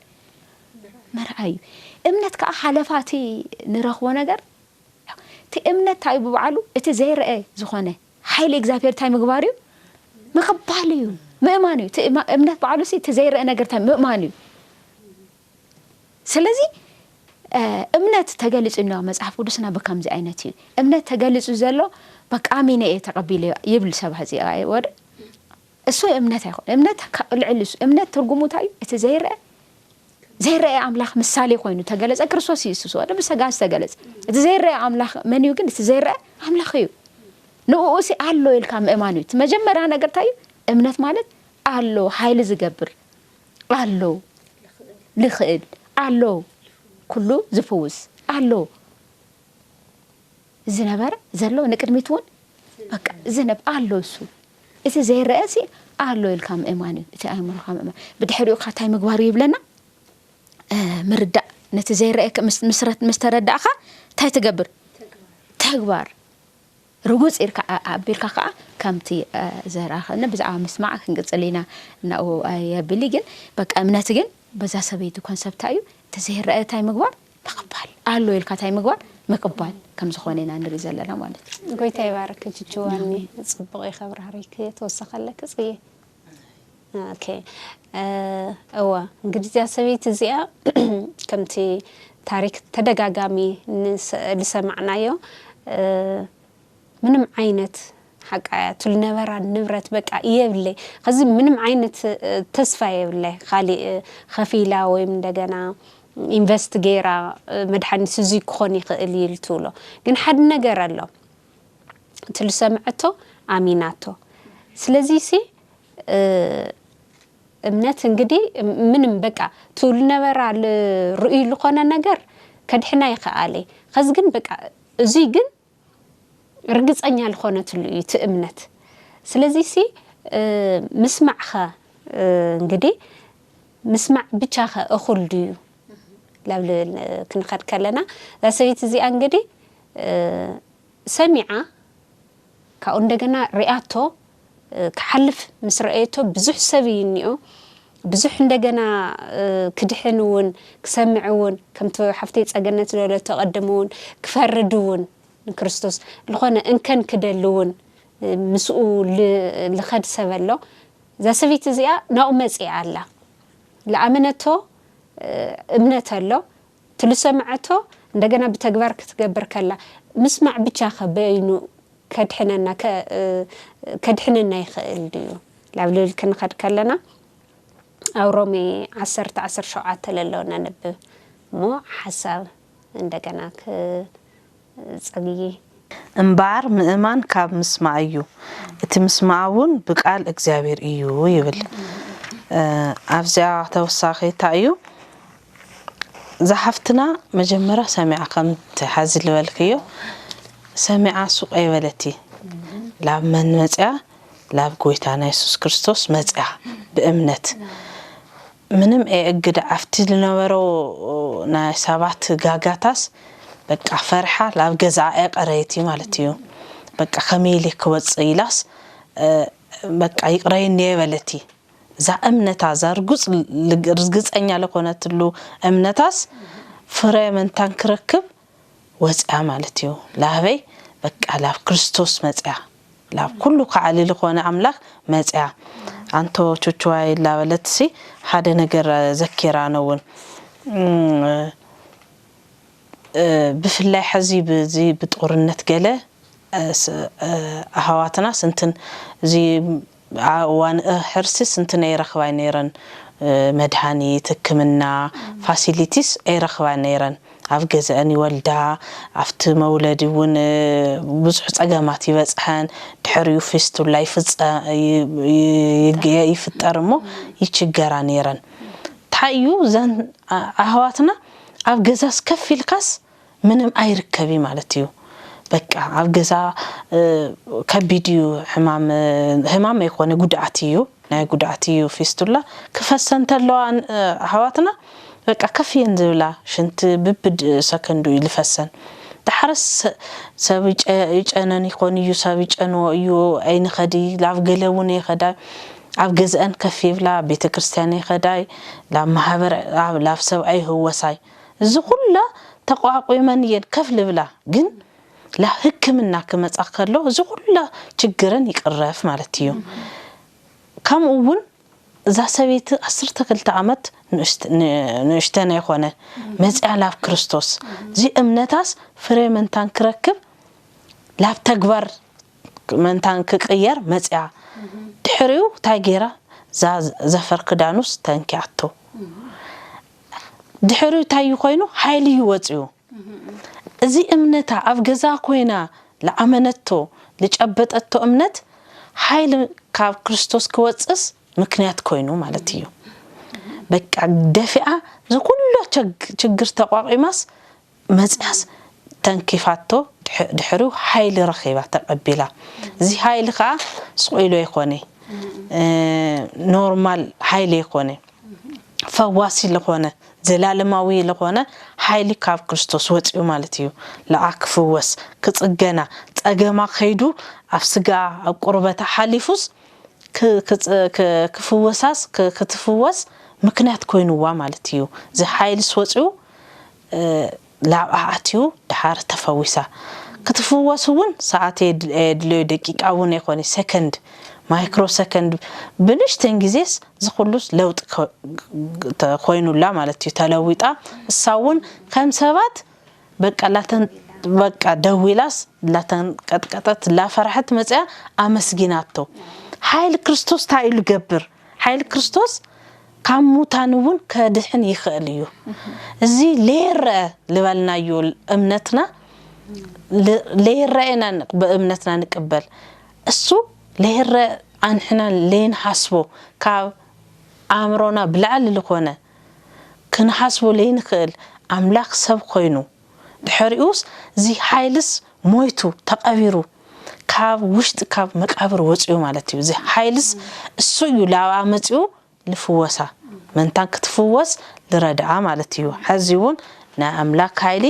ምርኣይ እዩ። እምነት ከዓ ሓለፋ እቲ ንረኽቦ ነገር፣ እቲ እምነት እንታይ እዩ ብባዕሉ? እቲ ዘይረአ ዝኾነ ሓይሊ እግዚኣብሔር እንታይ ምግባር እዩ? ምቕባል እዩ። ምእማን እዩ። እቲ እማ-፣ እምነት ባዕሉ ሲ እቲ ዘይረአ ነገር እንታይ ምእማን እዩ። ስለዚ፣ እ፣ እምነት ተገሊጹ እኒኦ መጽሓፍ ቅዱስና ብከምዚ ዓይነት እዩ። እምነት ተገሊጹ ዘሎ በቃ ኣሚነ እየ ተቐቢለ ይብል ሰብ ሐዚ ወደ እሱ እምነት ኣይኮን። እምነት ካ-፣ ልዕሊ እሱ። እምነት ትርጉሙ እንታይ እዩ? እቲ ዘይረአ፣ ዘይረአ ኣምላኽ ምሳሌ ኮይኑ ተገለጸ። ክርስቶስ ኢየሱስ ወደ ብሰጋ ዝተገለጸ። እቲ ዘይረአ ኣምላኽ መን እዩ ግን? እቲ ዘይረአ ኣምላኽ እዩ። ንእኡ ሲ ኣሎ ኢልካ ምእማን እዩ። እቲ መጀመርያ ነገር እንታይ እዩ? እምነት ማለት ኣሎ፣ ሓይሊ ዝገብር ኣሎ፣ ልኽእል ኣሎ፣ ኩሉ ዝፍውስ ኣሎ። ዝነበረ ዘሎ ንቅድሚት እውን በቃ ዝነብ-፣ ኣሎ እሱ። እቲ ዘይረአ ሲ ኣሎ ኢልካ ምእማን እዩ። እቲ ኣእምሮኻ ምእማን። ብድሕሪኡ ኸ እንታይ ምግባር እዩ ይብለና? እ፣ ምርዳእ። ነቲ ዘይረአ ከ-፣ ምስ፣ ምስረት-፣ ምስ ተረዳእኻ እንታይ ትገብር? ተግባር። ርጉጽ ኢልካ ኣ-፣ ኣቢልካ ከኣ ከምቲ፣ እ፣ ዘራኸብና ብዛዕባ ምስማዕ ክንቅጽል ኢና። እናኡ ኣየብሊ ግን በቃ እምነት ግን በዛ ሰበይቲ ኮንሰፕት እዩ። እቲ ዘይረአ እንታይ ምግባር? ምቕባል። ኣሎ ኢልካ እንታይ ምግባር? ምቕባል ከም ዝኾነ ኢና ንርኢ ዘለና ማለት እዩ። ጎይታ ይባርክ ጅጅዋኒ። ኣሜን። ጽቡቕ ኢኻ ኣብራህሪክ ተወሳኺ ኣለክ ጽየ። ኦኬ። እ፣ እወ፣ እንግዲህ እዚኣ ሰበይቲ እዚኣ ከምቲ ታሪክ ተደጋጋሚ ንስ-፣ ዝሰማዕናዮ፣ እ፣ ምንም ዓይነት ሓቃ እያ፣ ትሉ ነበራ ንብረት በቃ የብለይ። ከዚ ምንም ዓይነት ተስፋ የብለይ። ካሊእ ከፊላ ወይም እንደገና ኢንቨስት ገይራ መድሓኒት እዚ ክኾን ይኽእል እዩ ትብሎ። ግን ሓደ ነገር ኣሎ፣ ትሉ ሰምዐቶ ኣሚናቶ። ስለዚ ሲ እምነት እንግዲህ ምንም በቃ ትሉ ነበራ ርእዩ ዝኾነ ነገር ከድሕና ይኽኣለ። ከዚ ግን በቃ እዙይ ግን ርግፀኛ ልኾነትሉ እዩ እቲ እምነት። ስለዚ ሲ ምስማዕኸ እንግዲህ ምስማዕ ብቻኸ እኹል ድዩ? ላብ ክንኸድ ከለና እዛ ሰበይቲ እዚኣ እንግዲህ ሰሚዓ ካብኡ እንደገና ሪኣቶ ክሓልፍ ምስ ረኣየቶ ብዙሕ ሰብ እዩ እኒኦ። ብዙሕ እንደገና ክድሕን እውን ክሰምዕ እውን ከምቲ ሓፍተይ ፀገነት ዝበለቶ ቀደም እውን ክፈርድ እውን ንክርስቶስ ዝኾነ እንከን ክደሊ እውን ምስኡ ልኸድ ሰብ ኣሎ። እዛ ሰበይቲ እዚኣ ናብኡ መፂኣ ኣላ። ለኣመነቶ እምነት ኣሎ። ትልሰምዐቶ እንደገና ብተግባር ክትገብር ከላ ምስማዕ ብቻ ከበይኑ ከድሕነና ከድሕነና ይኽእል ድዩ? ላብ ልብል ክንኸድ ከለና ኣብ ሮሜ ዓሰርተ ዓሰርተ ሸውዓተ ለሎ ነንብብ እሞ ሓሳብ እንደገና ክጸግይ። እምበኣር ምእማን ካብ ምስማዕ እዩ፣ እቲ ምስማዕ እውን ብቃል እግዚኣብሔር እዩ ይብል። ኣብዚኣ ተወሳኺ እንታይ እዩ? ዝሓፍትና መጀመርያ ሰሚዓ ከምቲ ሓዚ ዝበልክዮ ሰሚዓ ሱቕ ኣይበለቲ። ላብ መን መፅያ? ላብ ጎይታና የሱስ ክርስቶስ መፅያ ብእምነት። ምንም ኣየእግዳ ኣብቲ ዝነበሮ ናይ ሰባት ጋጋታስ በቃ ፈርሓ ላብ ገዛኣ ኣየቐረየቲ ማለት እዩ። በቃ ከመይ ኢለ ክወፅእ ኢላስ በቃ ይቕረየኒ እየ በለቲ። እዛ እምነታ እዛ ርጉፅ ርግፀኛ ልኾነትሉ እምነታስ ፍረ ምንታን ክረክብ ወፅያ ማለት እዩ። ላበይ በቃ ላብ ክርስቶስ መፅያ፣ ላብ ኩሉ ከዓሊ ልኾነ ኣምላኽ መፅያ። ኣንቶ ቹቹዋይ ላበለት ሲ ሓደ ነገር ዘኪራነ እውን ብፍላይ ሕዚ ብዚ ብጦርነት ገለ ኣህዋትና ስንትን እዚ እዋን ሕርሲ ስንቲ ነይረኽባይ ነይረን። መድሃኒት፣ ህክምና፣ ፋሲሊቲስ ኣይረኽባን ነይረን። ኣብ ገዘአን ይወልዳ፣ ኣብቲ መውለዲ እውን ብዙሕ ፀገማት ይበፅሐን። ድሕሪኡ ፌስቱላ ይፍፀ ይፍጠር እሞ ይችገራ ነይረን። እንታይ እዩ ዘን ኣህዋትና ኣብ ገዛስ ከፍ ኢልካስ ምንም ኣይርከቢ ማለት እዩ። በቃ ኣብ ገዛ ከቢድ እዩ ሕማም። ሕማም ኣይኮነ ጉድኣት እዩ፣ ናይ ጉድኣት እዩ። ፊስቱላ ክፈሰን ተለዋ ኣሕዋትና በቃ ከፍ እየን ዝብላ፣ ሽንቲ ብብድ ሰከንዱ እዩ ዝፈሰን። ዳሕረስ ሰብ ይጨነን ይኾን እዩ፣ ሰብ ይጨንዎ እዩ። ኣይንኸዲ ላብ ገለ እውን ይኸዳ፣ ኣብ ገዝአን ከፍ ይብላ፣ ቤተ ክርስቲያን ይኸዳይ፣ ላብ ማህበር ላብ ሰብኣይ ይህወሳይ። እዚ ኩላ ተቋቁመን እየን ከፍ ልብላ፣ ግን ላብ ህክምና ክመፃ ከሎ እዚ ኩላ ችግረን ይቅረፍ ማለት እዩ። ከምኡ እውን እዛ ሰበይቲ ዓሰርተ ክልተ ዓመት ንእሽተን ኣይኮነ መፅያ ላብ ክርስቶስ እዚ እምነታስ ፍሬ መንታን ክረክብ ላብ ተግባር መንታን ክቅየር መፅያ። ድሕሪኡ እንታይ ገይራ? እዛ ዘፈር ክዳኑስ ተንኪኣቶ። ድሕሪኡ እንታይ እዩ ኮይኑ? ሓይሊ እዩ ወፅኡ። እዚ እምነታ ኣብ ገዛ ኮይና ልኣመነቶ ልጨበጠቶ እምነት ሓይሊ ካብ ክርስቶስ ክወፅስ ምክንያት ኮይኑ ማለት እዩ። በቃ ደፊኣ እዚ ኩሉ ችግር ተቋቂማስ መፅያስ ተንኪፋቶ ድሕሪኡ ሓይሊ ረኺባ ተቐቢላ። እዚ ሓይሊ ከዓ ስቕ ኢሉ ኣይኮነ፣ ኖርማል ሓይሊ ኣይኮነ፣ ፈዋሲ ልኾነ ዘላለማዊ ልኾነ ሓይሊ ካብ ክርስቶስ ወፂኡ ማለት እዩ። ለኣ ክፍወስ ክፅገና ፀገማ ከይዱ ኣብ ስጋ ኣብ ቁርበታ ሓሊፉስ ክፍወሳስ ክትፍወስ ምክንያት ኮይንዋ ማለት እዩ። እዚ ሓይልስ ወፂኡ ላብኣ ኣትዩ ደሓር ተፈዊሳ። ክትፍወስ እውን ሰዓት የድለዮ፣ ደቂቃ እውን ኣይኮነ፣ ሰከንድ ማይክሮ ሰከንድ ብንሽተን ግዜስ ዝኩሉስ ለውጢ ኮይኑላ ማለት እዩ። ተለዊጣ እሳ እውን ከም ሰባት በቃ ላተን በቃ ደዊላስ ላተንቀጥቀጠት ላፈራሐት መጽያ ኣመስጊናቶ። ሓይሊ ክርስቶስ እንታይ ኢሉ ገብር? ሓይሊ ክርስቶስ ካብ ሙታን እውን ከድሕን ይኽእል እዩ። እዚ ለይረአ ልበልናዮ እምነትና፣ ለ- ለይረአና ን- ብእምነትና ንቅበል። እሱ ለይረአ ኣንሕና ለይንሓስቦ፣ ካብ ኣእምሮና ብላዕሊ ዝኾነ ክንሓስቦ ለይንኽእል ኣምላኽ ሰብ ኮይኑ፣ ድሕሪኡስ እዚ ሓይልስ ሞይቱ ተቐቢሩ፣ ካብ ውሽጢ ካብ መቃብር ወፂኡ ማለት እዩ። እዚ ሓይልስ እሱ እዩ ላብኣ መፂኡ ልፍወሳ፣ መንታን ክትፍወስ ልረድኣ ማለት እዩ። ሕዚ እውን ናይ ኣምላክ ሓይሊ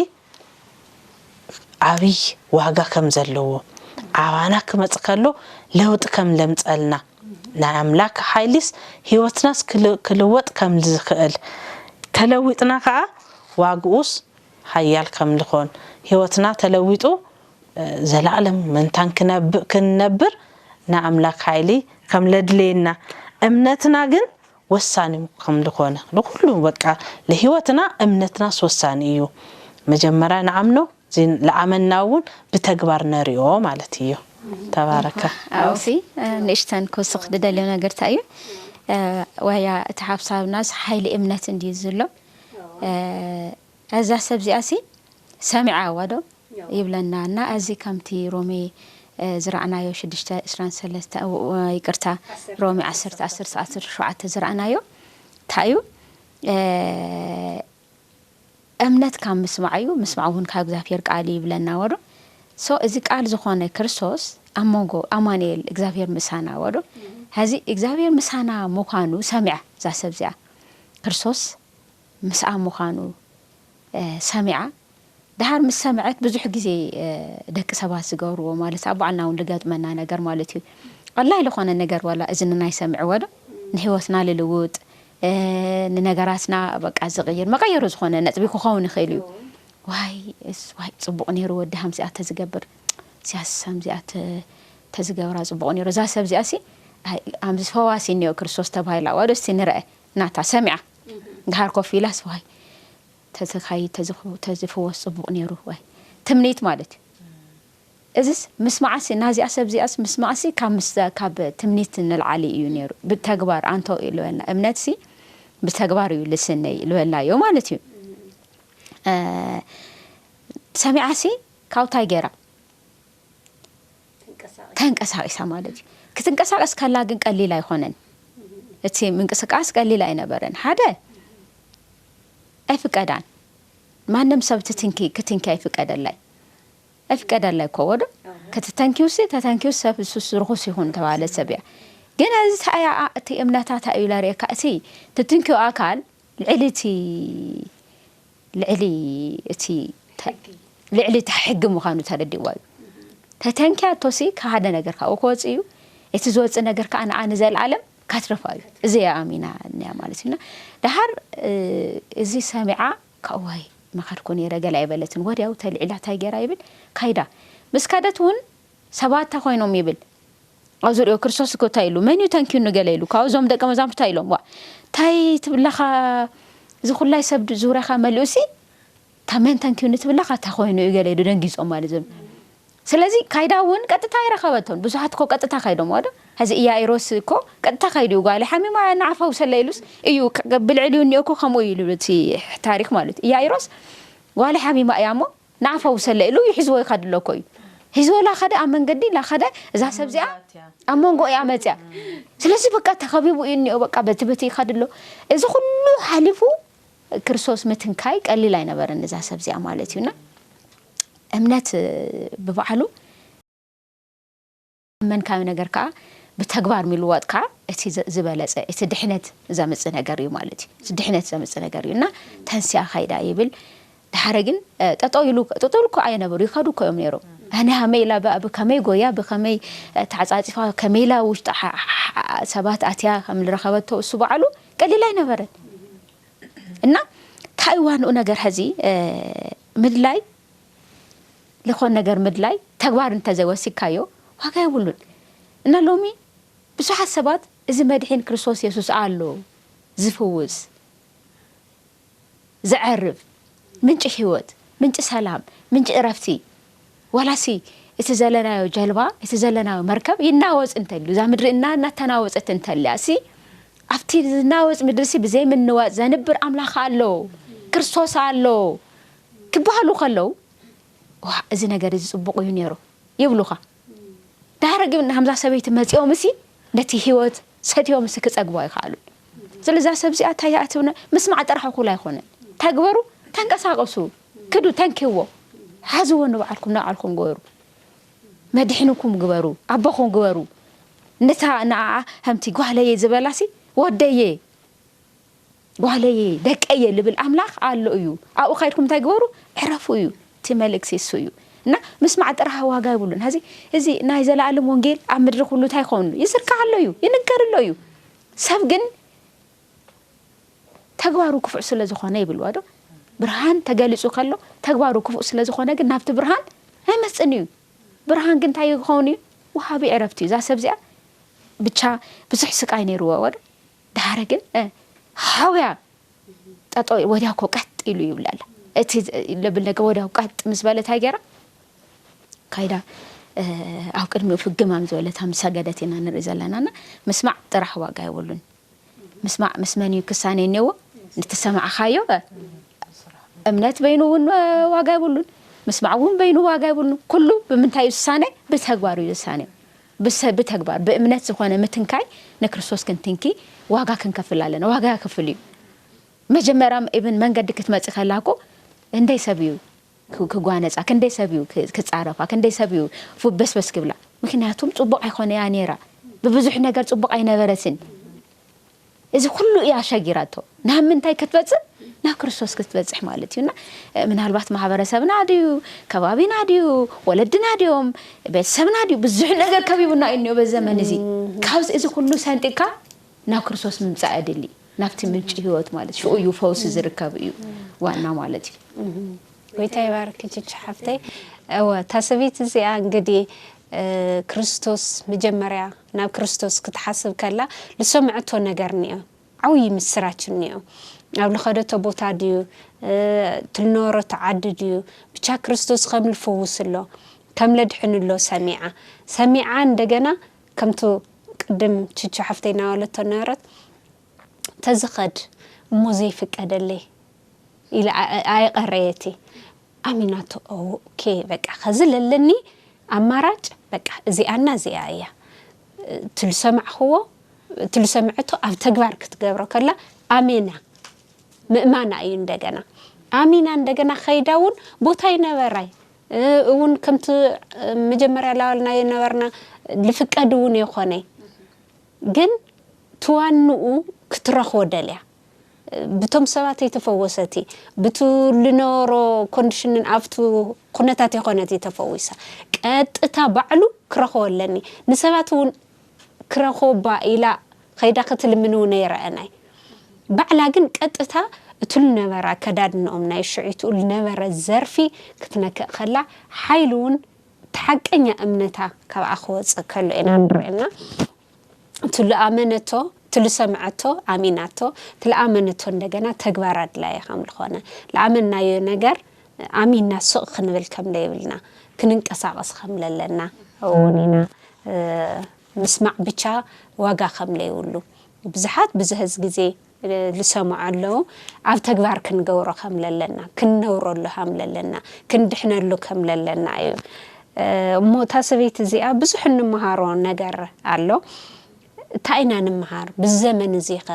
ዓብይ ዋጋ ከም ዘለዎ፣ ኣባና ክመፅ ከሎ ለውጢ ከም ለምፀልና፣ ናይ ኣምላክ ሓይሊስ ህይወትናስ ክል- ክልወጥ ከም ዝኽእል፣ ተለዊጥና ከዓ ዋግኡስ ሓያል ከም ዝኾን፣ ህይወትና ተለዊጡ ዘላለም መንታን ክነብ- ክንነብር ንኣምላክ ሓይሊ ከም ለድለየና፣ እምነትና ግን ወሳኒ ከም ዝኾነ፣ ንኩሉ በቃ፣ ለህይወትና እምነትናስ ወሳኒ እዩ። መጀመርያ ንኣምኖ፣ እዚ ለኣመና እውን ብተግባር ነሪኦ ማለት እዩ። ተባረከ። ኣውሲ ንእሽተን ክውስኽ ዝደልዮ ነገር እንታይ እዩ? ዋያ እቲ ሓሳብናስ ሓይሊ እምነት እንድዩ ዝሎ። እዛ ሰብ እዚኣ ሲ ሰሚዓ ኣዋ ዶ ይብለና እና፣ እዚ ከምቲ ሮሜ ዝረኣናዮ ሽዱሽተ ዕስራን ሰለስተ፣ ይቅርታ፣ ሮሜ ዓሰርተ ዓሰርተ ዓሰርተ ሸውዓተ ዝረኣናዮ እንታይ እዩ? እምነት ካብ ምስማዕ እዩ፣ ምስማዕ እውን ካብ እግዚኣብሔር ቃል እዩ ይብለና ወዶ። So እዚ ቃል ዝኾነ ክርስቶስ ኣብ መንጎ ኣማኑኤል፣ እግዚኣብሔር ምሳና ወዶ። ሕዚ እግዚኣብሔር ምሳና ምዃኑ ሰሚዓ እዛ ሰብ እዚኣ፣ ክርስቶስ ምስኣ ምዃኑ ሰሚዓ። ድሓር ምስ ሰምዐት፣ ብዙሕ ግዜ ደቂ ሰባት ዝገብርዎ ማለት ኣብ ባዕልና እውን ዝገጥመና ነገር ማለት እዩ። ቀላይ ዝኾነ ነገር ዋላ እዝንና ይሰምዕዎ ዶ ንህይወትና ልልውጥ፣ ንነገራትና በቃ ዝቕይር፣ መቐየሪ ዝኾነ ነጥቢ ክኸውን ይኽእል እዩ። ዋይ እስ ዋይ ጽቡቕ ነይሩ ወዲ ሃምዚኣ ተዝገብር፣ ሲያስ ሃምዚኣ ተዝገብራ ጽቡቕ ነይሩ። እዛ ሰብ እዚኣ ሲ ኣምዚ ፈዋሲ እኒኦ ክርስቶስ ተባሂላ ዋዶ እስቲ ንርአ ናታ ሰሚዓ ድሓር ኮፍ ኢላስ ዋይ ተዘካይ ተዝፍወስ ጽቡቕ ነይሩ ወይ ትምኒት ማለት እዩ። እዚስ ምስማዕሲ ናዚኣ ሰብ ዚኣስ ምስማዕሲ ካብ ምስ ካብ ትምኒት ንልዓሊ እዩ ነይሩ። ብተግባር ኣንቶ እዩ ልበልና እምነትሲ ብተግባር እዩ ልስነይ ልበልናዮ ማለት እዩ። ሰሚዓሲ ካብታይ ገይራ ተንቀሳቒሳ ማለት እዩ። ክትንቀሳቐስ ከላ ግን ቀሊል ኣይኮነን። እቲ ምንቅስቃስ ቀሊል ኣይነበረን። ሓደ ኣይፍቀዳን። ማንም ሰብ ትትንኪ ክትንኪ ኣይፍቀደላይ ኣይፍቀደላይ እኮ ወዶ ክትተንኪውሲ ተተንኪው ሰብ ሱስ ርኹስ ይኹን ተባለ ሰብ እያ። ግን እዚ ታያ እቲ እምነታ ታይ እዩ ለርእየካ እቲ ትትንኪው ኣካል ልዕሊ እቲ ልዕሊ እቲ ልዕሊ እቲ ሕጊ ምዃኑ ተረዲእዋ እዩ። ተተንኪያቶሲ ሓደ ነገር ካብኡ ክወፅእ እዩ። እቲ ዝወፅእ ነገር ከዓ ንዓ ንዘለኣለም ካትረፋ እዩ። እዚ እያ ኣሚና እኒያ ማለት እዩና። ደሃር እዚ ሰሚዓ ካዋይ መኸድኩ ነይረ ገለ ኣይበለትን። ወዲያው ተልዒላ እንታይ ገይራ ይብል ካይዳ ምስ ከደት እውን ሰባት እንታይ ኮይኖም ይብል ኣብ ዙሪኦ ክርስቶስ እኮ እንታይ ኢሉ መን እዩ ተንኪዩኒ ገለ ኢሉ ካብ እዞም ደቀ መዛሙርቱ እንታይ ኢሎም ዋ እንታይ ትብለኻ እዚ ኩላይ ሰብ ዙሪያኻ መሊኡ ሲ እታ መን ተንኪዩኒ ትብለኻ እንታይ ኮይኑ እዩ ገለ ኢሉ ደንጊጾም ማለት እዮም። ስለዚ ካይዳ እውን ቀጥታ ኣይረኸበቶን ብዙሓት እኮ ቀጥታ ካይዶም ዋዶ ሕዚ ኢያኢሮስ እኮ ቀጥታ ካይዱ እዩ ጓለይ ሓሚማ እያ ንዓ ፈውሰለይ ኢሉስ እዩ ብልዕሊኡ እኒኦ እኮ ከምኡ እዩ ኢሉ እቲ ታሪክ ማለት እዩ ኢያኢሮስ ጓለይ ሓሚማ እያ እሞ ንዓ ፈውሰለይ ኢሉ ይሕዝዎ ይኸድ ኣሎ እኮ እዩ። ሒዝዎ ላኸደ ኣብ መንገዲ ላኸደ እዛ ሰብ እዚኣ ኣብ መንጎ እያ መፅያ። ስለዚ በቃ ተኸቢቡ እዩ እኒኦ በቃ በቲ በቲ ይኸድ ኣሎ። እዚ ኩሉ ሓሊፉ ክርስቶስ ምትንካይ ቀሊል ኣይነበረን እዛ ሰብ እዚኣ ማለት እዩና እምነት ብባዕሉ ኣመንካዮ ነገር ከዓ ብተግባር ምልዋጥ ከዓ እቲ ዝበለፀ እቲ ድሕነት ዘምፅ ነገር እዩ ማለት እዩ። ድሕነት ዘምፅ ነገር እዩ እና ተንስያ ካይዳ ይብል ድሓረ ግን ጠጠው ኢሉ ጠጠው ኢሉ እኮ ኣየነበሩ ይኸዱ እኮ እዮም ነይሮም። ኣነ ሃመይ ኢላ ብከመይ ጎያ ብከመይ ተዓፃፂፋ ከመይ ኢላ ውሽጢ ሰባት ኣትያ ከም ዝረኸበቶ እሱ በዓሉ ቀሊል ኣይነበረን። እና ታይዋንኡ ነገር ሕዚ ምድላይ ዝኾን ነገር ምድላይ ተግባር እንተዘይወሲካዮ ዋጋ የብሉን። እና ሎሚ ብዙሓት ሰባት እዚ መድሒን ክርስቶስ የሱስ ኣሎ ዝፍውስ ዘዕርፍ ምንጪ ህይወት ምንጪ ሰላም፣ ምንጪ እረፍቲ። ዋላሲ እቲ ዘለናዮ ጀልባ፣ እቲ ዘለናዮ መርከብ ይናወጽ እንተልዩ፣ እዛ ምድሪ እና እናተናወጸት እንተልያ ሲ፣ ኣብቲ ዝናወጽ ምድሪ ሲ ብዘይ ምንዋጽ ዘንብር ኣምላኽ ኣሎ፣ ክርስቶስ ኣሎ ክበሃሉ ከለዉ፣ ዋ፣ እዚ ነገር እዚ ጽቡቕ እዩ ነይሩ ይብሉኻ። ዳሕሪ ግን ሃምዛ ሰበይቲ መጺኦም ሲ ነቲ ህይወት ሰትዮም ሲ ክጸግቦ ኣይኸኣሉን። ስለዛ ሰብ እዚኣ እንታይ እያ ትብና? ምስማዕ ጥራሕ እኹል ኣይኮነን። ተግበሩ፣ ተንቀሳቐሱ፣ ክዱ፣ ተንኪዎ፣ ሓዝዎ፣ ንባዕልኩም ንባዕልኩም ግበሩ፣ መድሕንኩም ግበሩ፣ ኣቦኹም ግበሩ። ነታ ንዓኣ ከምቲ ጓለየ ዝበላሲ ወደየ፣ ጓለየ፣ ደቀየ ልብል ኣምላኽ ኣሎ እዩ። ኣብኡ ካይድኩም እንታይ ግበሩ? ዕረፉ እዩ። እቲ መልእክቲ እሱ እዩ። እና ምስማዕ ጥራሕ ዋጋ ይብሉን። ሀዚ እዚ ናይ ዘለኣለም ወንጌል ኣብ ምድሪ ኩሉ እንታይ ይኸውን? ይዝርጋሕ ኣሎ እዩ፣ ይንገር ኣሎ እዩ። ሰብ ግን ተግባሩ ክፉእ ስለ ዝኾነ ይብልዋ ዶ? ብርሃን ተገሊጹ ከሎ ተግባሩ ክፉእ ስለ ዝኾነ ግን ናብቲ ብርሃን ኣይመጽእን እዩ። ብርሃን ግን እንታይ ክኸውን እዩ? ወሃቢ ዕረፍቲ እዩ። እዛ ሰብ እዚኣ ብቻ ብዙሕ ስቃይ ነይርዎ ወዶ። ድሓረ ግን፣ እ፣ ሓውያ ጠጦ ወዲያ እኮ ቀጥ ኢሉ ይብላል። እቲ ለብል ነገር ወዲያው ቀጥ ምስ በለ እንታይ ገይራ? ካይዳ፣ እ፣ ኣብ ቅድሚኡ ፍግም ኣብ ዝበለት ምስ ሰገደት ኢና ንርኢ ዘለና። እና ምስማዕ ጥራሕ ዋጋ የብሉን። ምስማዕ ምስ መን እዩ ክሳነ እኒአዎ? ንተሰማዕኻዮ፣ እ፣ እምነት በይኑ እውን፣ እ፣ ዋጋ የብሉን። ምስማዕ እውን በይኑ ዋጋ የብሉን። ኩሉ ብምንታይ እዩ ዝሳነ? ብተግባር እዩ ዝሳነ። ብሰ-፣ ብተግባር፣ ብእምነት ዝኾነ ምትንካይ ንክርስቶስ ክንትንኪ ዋጋ ክንከፍል ኣለና። ዋጋ የክፍል እዩ። መጀመርያ ኢብን መንገዲ ክትመጽእ ከላ እኮ እንደይ ሰብ እዩ ክ-፣ ክጓነጻ፣ ክንደይ ሰብ እዩ ክ-፣ ክጻረፋ፣ ክንደይ ሰብ እዩ ፉ-፣ በስበስ ክብላ። ምክንያቱም ጽቡቕ ኣይኮነያ ነይራ። ብብዙሕ ነገር ጽቡቕ ኣይነበረትን። እዚ ኩሉ እያ ሸጊራቶ። ናብ ምንታይ ክትበጽሕ? ናብ ክርስቶስ ክትበጽሕ ማለት እዩ። እና፣ እ፣ ምናልባት ማሕበረሰብና ድዩ፣ ከባቢና ድዩ፣ ወለድና ድዮም፣ ቤተሰብና ድዩ፣ ብዙሕ ነገር ከቢቡና እዩ እኒኦ በዚ ዘመን እዚ። ካብዚ እዚ ኩሉ ሰንጢቅካ ናብ ክርስቶስ ምምጻእ የድሊ። ናብቲ ምንጪ ህይወት ማለት ሽኡ እዩ ፈውሲ ዝርከብ እዩ ዋና ማለት እዩ። ጎይታ ይባርክ ችች ሓፍተይ። እወ፣ እታ ሰበይቲ እዚኣ እንግዲህ፣ እ፣ ክርስቶስ መጀመርያ ናብ ክርስቶስ ክትሓስብ ከላ ዝሰምዐቶ ነገር እኒኦ። ዓብዪ ምስራች እኒኦ። ኣብ ልኸደቶ ቦታ ድዩ፣ እ፣ ትልነበረቶ ዓዲ ድዩ፣ ብቻ ክርስቶስ ከም ልፍውስ ኣሎ፣ ከም ለድሕን ኣሎ ሰሚዓ። ሰሚዓ እንደገና ከምቱ ቅድም ችቹ ሓፍተይ እናበለቶ ነበረት፣ ተዝኸድ እሞ ዘይፍቀደለይ ኢለ ኣ-፣ ኣ-፣ ኣየቐረየቲ። ኣሚናቶ፣ ኦኬ፣ በቃ፣ ከዚ ለለኒ ኣማራጭ፣ በቃ፣ እዚኣና እዚኣ እያ። ትልሰማዕኽዎ፣ ትልሰምዐቶ ኣብ ተግባር ክትገብሮ ከላ፣ ኣሜና፣ ምእማና እዩ እንደገና። ኣሚና እንደገና ከይዳ እውን ቦታ ይነበራይ። እ፣ እውን ከምቲ፣ እ፣ መጀመርያ ላበልናዮ ነበርና፣ ልፍቀድ እውን የኾነይ። ግን ትዋንኡ ክትረኽቦ ደልያ። ብቶም ሰባት ኣይተፈወሰቲ፣ ብቱ ልነበሮ ኮንዲሽንን ኣብቱ ኩነታት የኾነት ተፈዊሳ። ቀጥታ ባዕሉ ክረኽቦ ኣለኒ። ንሰባት እውን ክረኽቦባ ኢላ ኸይዳ ክትልምን እውን ኣይረኣናይ። ባዕላ ግን ቀጥታ እቱ ልነበረ ኣከዳድንኦም ናይ ሽዒቱ ልነበረ ዘርፊ ክትነክእ ከላ ሓይሊ እውን እቲ ሓቀኛ እምነታ ካብኣ ክወፅእ ከሎ ኢና ንርእየና። እቱ ልኣመነቶ፣ እቱ ልሰምዐቶ፣ ኣሚናቶ፣ እቲ ልኣመነቶ እንደገና ተግባር ኣድላዪ ከም ልኾነ፣ ልኣመንናዮ ነገር ኣሚንና ስቕ ክንብል ከም ለየብልና፣ ክንንቀሳቐስ ከም ለለና እውን ኢና፣ እ፣ ምስማዕ ብቻ ዋጋ ከም ለይብሉ። ብዙሓት ብዙ ህዝ ግዜ ልሰምዑ ኣለዉ። ኣብ ተግባር ክንገብሮ ከም ለለና፣ ክንነብረሉ ከም ለለና፣ ክንድሕነሉ ከም ለለና እዩ። እ፣ እሞ እታ ሰበይቲ እዚኣ ብዙሕ እንመሃሮ ነገር ኣሎ። እንታይ ኢና ንምሃር? ብዚ ዘመን እዚ ኸ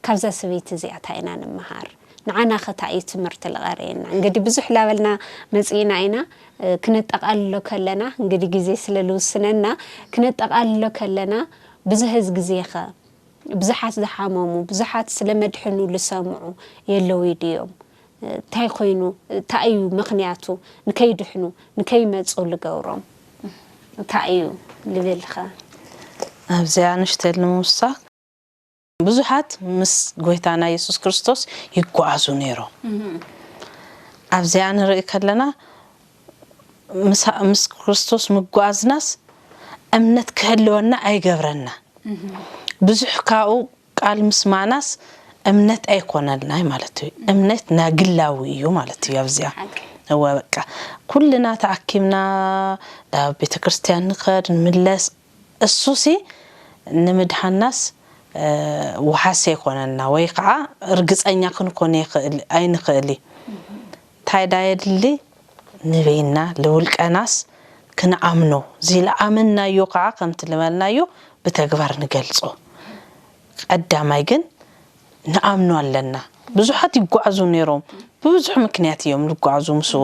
ካብዛ ሰበይቲ እዚኣ እንታይ ኢና ንምሃር? ንዓና ኸ እንታይ እዩ ትምህርቲ ልቐርየና? እንግዲ ብዙሕ ላበልና መጺእና ኢና፣ እ፣ ክነጠቓልሎ ከለና፣ እንግዲ ግዜ ስለ ልውስነና፣ ክነጠቓልሎ ከለና፣ ብዝሀዝ ግዜ ኸ ብዙሓት ዝሓመሙ፣ ብዙሓት ስለ መድሕኑ ልሰምዑ የለዊ ድዮም? እንታይ ኮይኑ፣ እንታይ እዩ ምኽንያቱ ንከይድሕኑ፣ ንከይመጹ ልገብሮም? እንታይ እዩ ልብል ኸ? ኣብዚኣ ንእሽተይ ንምውሳኽ፣ ብዙሓት ምስ ጎይታና የሱስ ክርስቶስ ይጓዓዙ ነይሮም። ኣብዚኣ ንርኢ ከለና፣ ምስ፣ ምስ ክርስቶስ ምጓዓዝናስ እምነት ክህልወና ኣይገብረና። ብዙሕ ካብኡ ቃል ምስማዕናስ እምነት ኣይኮነልናይ ማለት እዩ። እምነት ናግላዊ እዩ ማለት እዩ። ኣብዚኣ ሓቂ። እወ በቃ ኩልና ተኣኪብና ናብ ቤተ ክርስቲያን ንኸድ ንምለስ እሱሲ ንምድሃናስ ውሓስ ኣይኮነና ወይ ከዓ እርግፀኛ ክንኮን ኣይንኽእል እዩ። እንታይ ዳ የድሊ ንበይና ልውልቀናስ ክንኣምኖ ዝለኣመናዮ ከዓ ከምቲ ልበልናዮ ብተግባር ንገልፆ። ቀዳማይ ግን ንኣምኖ ኣለና። ብዙሓት ይጓዓዙ ነይሮም፣ ብብዙሕ ምክንያት እዮም ዝጓዓዙ ምስኡ።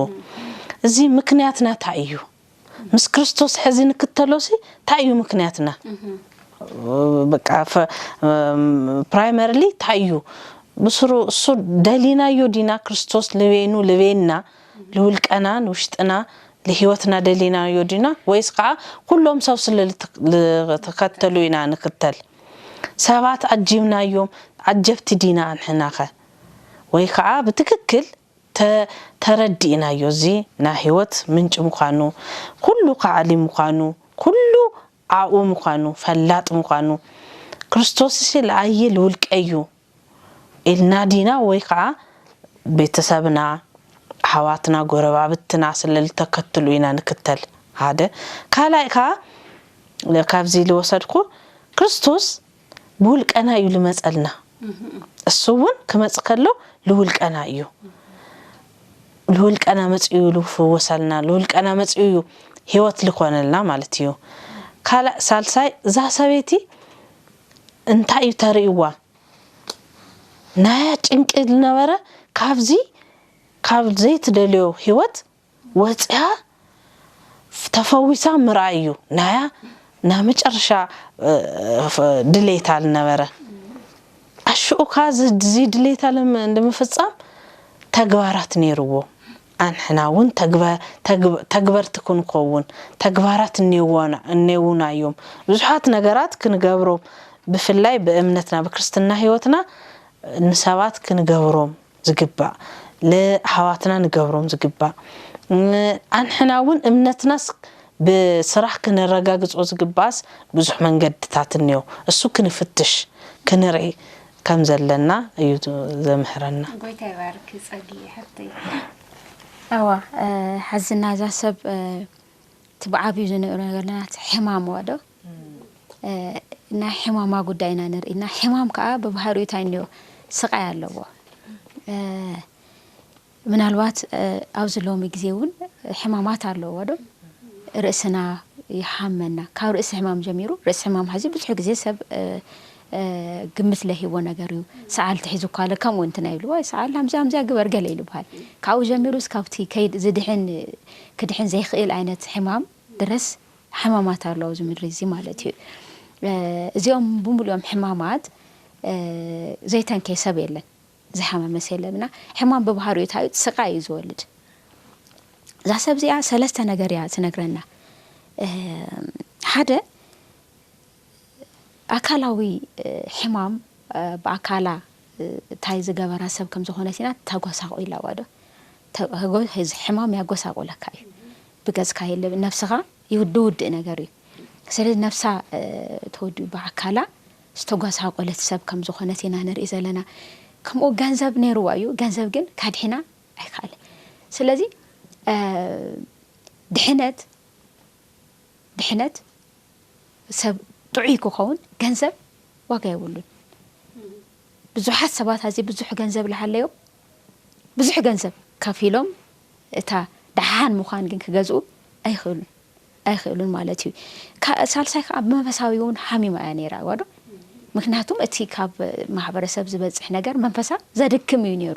እዚ ምክንያትና እንታይ እዩ? ምስ ክርስቶስ ሕዚ ንክተሎሲ እንታይ እዩ ምክንያትና? በቃ ፕራይመርሊ እንታይ እዩ ብስሩ እሱ ደሊናዮ ዲና ክርስቶስ ልቤኑ ልቤና ልውልቀና ንውሽጥና ልህይወትና ደሊናዮ ዲና ወይስ ከዓ ኩሎም ሰብ ስለ ልተኸተሉ ኢና ንክተል? ሰባት ኣጂብናዮም ኣጀብቲ ዲና ኣንሕናኸ? ወይ ከዓ ብትክክል ተረዲእናዮ እዚ ናይ ህይወት ምንጭ ምዃኑ ኩሉ ከዓ ዓሊም ምዃኑ ኩሉ ዓኡ ምዃኑ ፈላጥ ምዃኑ ክርስቶስሲ ለኣየ ልውልቀዩ ኢልና ዲና ወይ ከዓ ቤተሰብና ኣሕዋትና ጎረባብትና ስለ ልተከትሉ ኢና ንክተል ሓደ ካልኣይ ከዓ ካብዚ ልወሰድኩ ክርስቶስ ብውልቀና እዩ ልመፀልና እሱ እውን ክመፅ ከሎ ልውልቀና እዩ ልውልቀና መፅኡ ልፍወሰልና ልውልቀና መፅኡ እዩ ህይወት ልኮነልና ማለት እዩ ካልእ ሳልሳይ እዛ ሰበይቲ እንታይ እዩ ተርእይዋ ናያ ጭንቂ ዝነበረ ካብዚ ካብ ዘይትደልዮ ህይወት ወፅያ ተፈዊሳ ምርኣይ እዩ ናያ ናይ መጨረሻ ድሌታ ዝነበረ ኣሽኡ ካ እዚ ድሌታ ንምፍፃም ተግባራት ነይርዎ ኣንሕና እውን ተግበርቲ ክንከውን ተግባራት እኔውና እዮም ብዙሓት ነገራት ክንገብሮም ብፍላይ ብእምነትና ብክርስትና ህይወትና ንሰባት ክንገብሮም ዝግባእ ለኣሕዋትና ንገብሮም ዝግባእ ኣንሕና እውን እምነትናስ ብስራሕ ክነረጋግፆ ዝግባእስ ብዙሕ መንገድታት እኒኦ እሱ ክንፍትሽ ክንርኢ ከም ዘለና እዩ ዘምህረና። ጎይታ ይባርክ ጸጊ ሓፍተይ። ኣዋ ሓዝና እዛ ሰብ እቲ ብዓብዩ ዝንእሮ ነገርና ሕማም ዋዶ ናይ ሕማማ ጉዳይ ኢና ንርኢ እና ሕማም ከዓ ብባህሪኡ እንታይ እኒኦ ስቃይ ኣለዎ ምናልባት ኣብዚ ሎሚ ግዜ እውን ሕማማት ኣለዎ ዶ ርእስና ይሓመና ካብ ርእሲ ሕማም ጀሚሩ ርእሲ ሕማም ሐዚ ብዙሕ ግዜ ሰብ ግምት ለሂቦ ነገር እዩ ሰዓል ትሒዙ እኳ ኣለ ከምኡ እንትና ይብልዎ ሰዓል ሃምዚያ ሃምዚያ ግበር ገለ ይልበሃል ካብኡ ጀሚሩ እስካብቲ ከይድ ዝድሕን ክድሕን ዘይክእል ዓይነት ሕማም ድረስ ሕማማት ኣለዉ ኣብዚ ምድሪ እዚ ማለት እዩ እዚኦም ብምሉኦም ሕማማት ዘይተንከየ ሰብ የለን ዝሓመመ ሰለምና ሕማም ብባህሪኡ እንታይ እዩ ስቃይ እዩ ዝወልድ እዛ ሰብ እዚኣ ሰለስተ ነገር እያ ትነግረና ሓደ ኣካላዊ ሕማም ብኣካላ እንታይ ዝገበራ ሰብ ከም ዝኾነት ኢና ተጎሳቑ ኢላዋ ዶ ሕማም ያጎሳቑለካ እዩ ብገጽካ የለ ነብስኻ ይውድእ ነገር እዩ ስለዚ ነብሳ ተወዲኡ ብኣካላ ዝተጓሳቆለት ሰብ ከም ዝኾነት ኢና ንርኢ ዘለና። ከምኡ ገንዘብ ነይርዋ እዩ፣ ገንዘብ ግን ከድሕና ኣይከኣለን። ስለዚ ድሕነት ድሕነት ሰብ ጥዑይ ክኸውን ገንዘብ ዋጋ የብሉን። ብዙሓት ሰባት ኣዚ ብዙሕ ገንዘብ ለሃለዮም ብዙሕ ገንዘብ ከፊሎም እታ ደሓን ምዃን ግን ክገዝኡ ኣይኽእሉን ኣይኽእሉን ማለት እዩ። ሳልሳይ ከዓ ብመንፈሳዊ እውን ሓሚማ እያ ነይራ ዋዶ ምክንያቱም እቲ ካብ ማሕበረሰብ ዝበፅሕ ነገር መንፈሳ ዘድክም እዩ ነይሩ።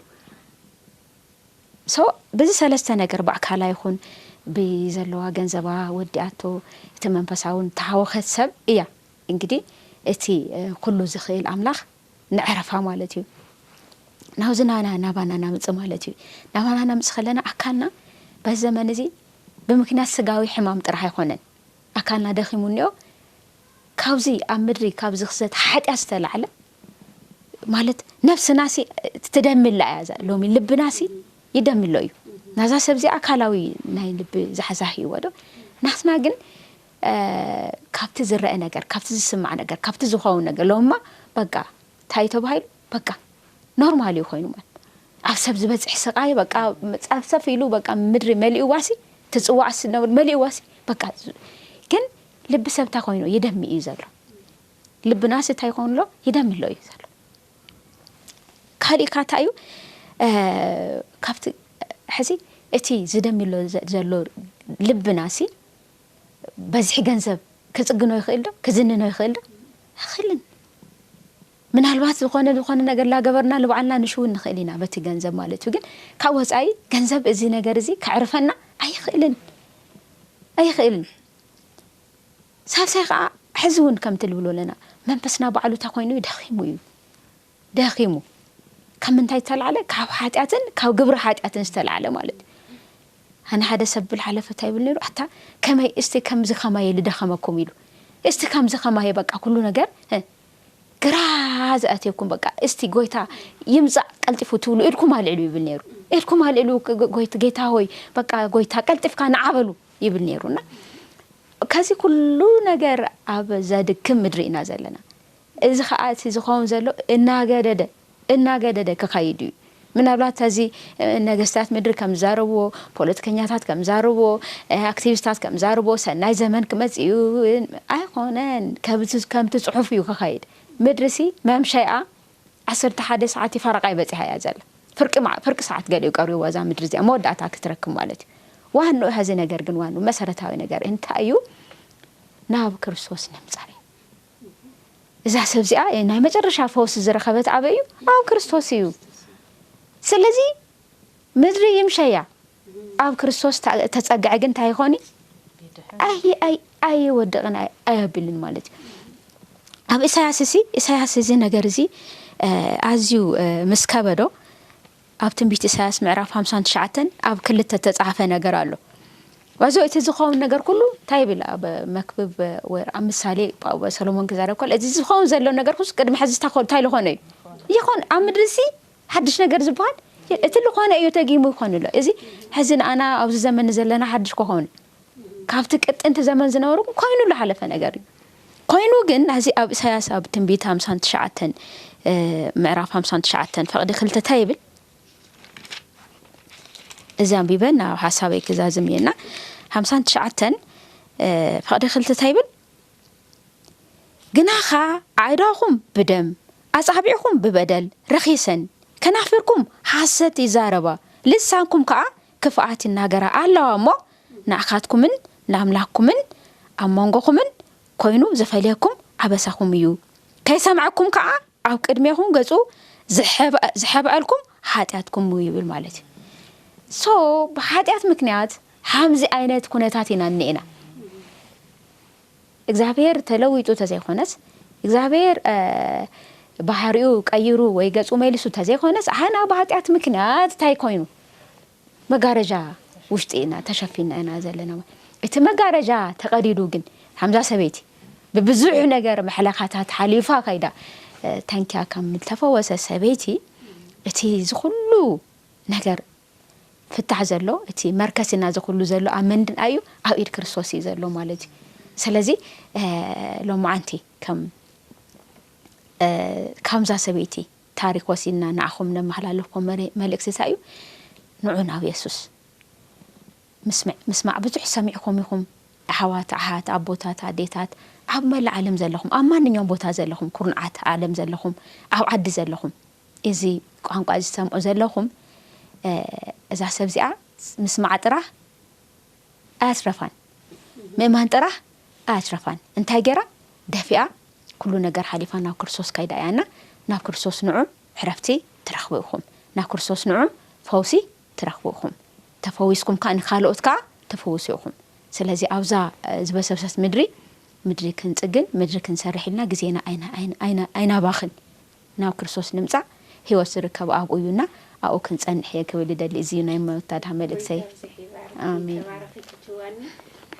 ሶ በዚ ሰለስተ ነገር ባዕካላ ይኹን ብዘለዋ ገንዘባ ወዲኣቶ እቲ መንፈሳውን ተሃወኸት ሰብ እያ። እንግዲህ እቲ ኩሉ ዝኽእል ኣምላኽ ንዕረፋ ማለት እዩ። ናብዚ ናና ናባና ናምፅእ ማለት እዩ። ናባና ናምፅእ ከለና ኣካልና በዚ ዘመን እዚ ብምክንያት ስጋዊ ሕማም ጥራሕ ኣይኮነን ኣካልና ደኺሙ እኒኦ ካብዚ ኣብ ምድሪ ካብ ዝኽሰት ሓጢኣት ዝተላዕለ ማለት ነፍስናሲ ትደምላ እያ እዛ ሎሚ ልብናሲ ይደምሎ እዩ ናዛ ሰብ እዚ ኣካላዊ ናይ ልቢ ዛሕዛህ ይወዶ ናትና ግን ካብቲ ዝረአ ነገር ካብቲ ዝስማዕ ነገር ካብቲ ዝኸውን ነገር ሎማ በቃ እንታይ ተባሂሉ በቃ ኖርማል እዩ ኮይኑ ማለት ኣብ ሰብ ዝበፅሕ ስቓይ በቃ ፀፍፀፍ ኢሉ በቃ ምድሪ መሊእዋሲ ትፅዋዕ ስነብል መሊእዋሲ በቃ ግን ልቢ ሰብ እንታይ ኮይኑ ይደሚ እዩ ዘሎ። ልብናሲ እንታይ ይኸውን ኣሎ? ይደሚ ኣሎ እዩ ዘሎ። ካሊእ ካታ እዩ ካብቲ ሕዚ እቲ ዝደሚ ኣሎ ዘሎ ልብናሲ በዝሒ ገንዘብ ክፅግኖ ይኽእል ዶ? ክዝንኖ ይኽእል ዶ? ኣይኽእልን። ምናልባት ዝኾነ ዝኾነ ነገር ላገበርና ንባዕልና ንሽውን ንኽእል ኢና በቲ ገንዘብ ማለት እዩ። ግን ካብ ወፃኢ ገንዘብ እዚ ነገር እዚ ከዕርፈና ኣይኽእልን ኣይኽእልን። ሳልሳይ ከዓ ሕዚ እውን ከም ትልብሎ ኣለና መንፈስና ባዕሉ እንታይ ኮይኑ እዩ ደኺሙ እዩ ደኺሙ ካብ ምንታይ ዝተላዕለ ካብ ሓጢኣትን ካብ ግብሪ ሓጢኣትን ዝተላዕለ ማለት እዩ። ኣነ ሓደ ሰብ ብል ሓለፈ እንታይ ይብል ነይሩ ኣታ ከመይ እስቲ ከምዚ ከማየ ልደኸመኩም ኢሉ እስቲ ከምዚ ከማየ በቃ ኩሉ ነገር ግራ ዝኣትየኩም በቃ እስቲ ጎይታ ይምፃእ ቀልጢፉ ትብሉ ኢድኩም ኣልዕሉ ይብል ነይሩ። ኢድኩም ኣልዕሉ ጎይታ ሆይ በቃ ጎይታ ቀልጢፍካ ንዓበሉ ይብል ነይሩ እና ከዚ ኩሉ ነገር ኣብ ዘድክም ምድሪ ኢና ዘለና። እዚ ከዓ እቲ ዝኸውን ዘሎ እናገደደ እናገደደ ክኸይድ እዩ። ምናልባት እዚ ነገስታት ምድሪ ከም ዝዛረብዎ፣ ፖለቲከኛታት ከም ዝዛረብዎ፣ ኣክቲቪስታት ከም ዝዛረብዎ ሰናይ ዘመን ክመፅእ እዩ ኣይኮነን። ከምቲ ከምቲ ፅሑፍ እዩ ክኸይድ። ምድሪ ሲ መምሻይኣ ዓሰርተ ሓደ ሰዓት ፈረቓ ይበፂሓ እያ ዘላ። ፍርቂ ፍርቂ ሰዓት ገሊኡ ቀሪብዋ እዛ ምድሪ እዚኣ መወዳእታ ክትረክብ ማለት እዩ። ዋንኡ ሀዚ ነገር ግን ዋንኡ መሰረታዊ ነገር እንታይ እዩ? ናብ ክርስቶስ ንምፃእ እዩ። እዛ ሰብ እዚኣ ናይ መጨረሻ ፈውሲ ዝረኸበት ኣበይ እዩ? ኣብ ክርስቶስ እዩ። ስለዚ ምድሪ ይምሸያ ኣብ ክርስቶስ ተፀግዐ ግን እንታይ ይኾኒ? ኣይወድቕን ኣየብልን ማለት እዩ። ኣብ ኢሳያስ እዚ ኢሳያስ እዚ ነገር እዚ ኣዝዩ ምስ ከበዶ ኣብ ትንቢት ኢሳያስ ምዕራፍ ሓምሳን ትሽዓተን ኣብ ክልተ ተፃሓፈ ነገር ኣሎ። ዋዞ እቲ ዝኸውን ነገር ኩሉ እንታይ ይብል ኣብ መክብብ ወይ ኣብ ምሳሌ ሰሎሞን ክዛረብ ከሎ እዚ ዝኸውን ዘሎ ነገር ኩስ ቅድሚ ሕዚ እንታይ ዝኾነ እዩ ይኾን ኣብ ምድሪ ሲ ሓድሽ ነገር ዝበሃል እቲ ዝኾነ እዩ ተጊሙ ይኾን ኣሎ። እዚ ሕዚ ንኣና ኣብዚ ዘመን ዘለና ሓድሽ ክኾን ካብቲ ቅጥንቲ ዘመን ዝነበሩ ኮይኑ ዝሓለፈ ነገር እዩ። ኮይኑ ግን እዚ ኣብ ኢሳያስ ኣብ ትንቢት ሓምሳን ትሽዓተን ምዕራፍ ሓምሳን ትሽዓተን ፈቕዲ ክልተ እንታይ ይብል? እዚ ኣንቢበ ናብ ሓሳበይ ክዛዝም እየና። ሓምሳን ትሽዓተን ፈቕዲ ክልተ እንታይ ይብል? ግናኻ ኣእዳኹም ብደም ኣጻብዕኹም ብበደል ረኺሰን፣ ከናፍርኩም ሓሰት ይዛረባ፣ ልሳንኩም ከኣ ክፍኣት ይናገራ ኣለዋ እሞ፣ ንኣኻትኩምን ንኣምላኽኩምን ኣብ መንጎኹምን ኮይኑ ዝፈልየኩም ዓበሳኹም እዩ። ከይሰምዐኩም ከኣ ኣብ ቅድሜኹም ገጹ ዝሐብዐልኩም ሓጢኣትኩም እዩ ይብል ማለት እዩ። ሶ ብሓጢኣት ምክንያት ሓምዚ ዓይነት ኩነታት ኢና እኒኤና። እግዚኣብሔር ተለዊጡ ተዘይኮነስ እግዚኣብሔር ባህሪኡ ቀይሩ ወይ ገጹ መሊሱ ተዘይኮነስ ኣሕና ብሓጢኣት ምክንያት እንታይ ኮይኑ መጋረጃ ውሽጢ ኢና ተሸፊና ኢና ዘለና። እቲ መጋረጃ ተቐዲዱ ግን ሓምዛ ሰበይቲ ብብዙሕ ነገር መሕለኻታት ሓሊፋ ከይዳ ተንኪያ ከም ተፈወሰ ሰበይቲ እቲ ዝኩሉ ነገር ፍታሕ ዘሎ እቲ መርከሲና ዝኩሉ ዘሎ ኣብ መንድን ኣዩ ኣብ ኢድ ክርስቶስ እዩ ዘሎ ማለት እዩ። ስለዚ ሎማዓንቲ ከም ካብዛ ሰበይቲ ታሪክ ወሲድና ንዓኹም ነመሓላልፎ መልእክቲ እንታይ እዩ? ንዑ ናብ የሱስ። ምስማዕ ብዙሕ ሰሚዕኩም ኢኹም። ኣሓዋት ኣሓት ኣቦታት ኣዴታት ኣብ መላእ ዓለም ዘለኹም ኣብ ማንኛውም ቦታ ዘለኹም ኩርንዓት ዓለም ዘለኹም ኣብ ዓዲ ዘለኹም እዚ ቋንቋ ዝሰምዑ ዘለኹም እዛ ሰብ እዚኣ ምስማዕ ጥራሕ ኣያትረፋን ምእማን ጥራሕ ኣያትረፋን እንታይ ገይራ ደፊኣ ኩሉ ነገር ሓሊፋ ናብ ክርስቶስ ከይዳ እያና ናብ ክርስቶስ ንዑ ዕረፍቲ ትረኽቡ ኢኹም ናብ ክርስቶስ ንዑ ፈውሲ ትረኽቡ ኢኹም ተፈዊስኩም ከዓ ንካልኦት ከዓ ተፈውሱ ኢኹም ስለዚ ኣብዛ ዝበሰብሰት ምድሪ ምድሪ ክንፅግን ምድሪ ክንሰርሕ ኢልና ግዜና ኣይናባኽን ናብ ክርስቶስ ንምፃእ ህይወት ዝርከብ ኣብኡ እዩና ኣብኡ ክንፀንሕ እየ ክብል ይደሊ እዚ እዩ ናይ መወዳድሃ መልእክተይ ኣሜን ተባረኺ ኪችዋኒ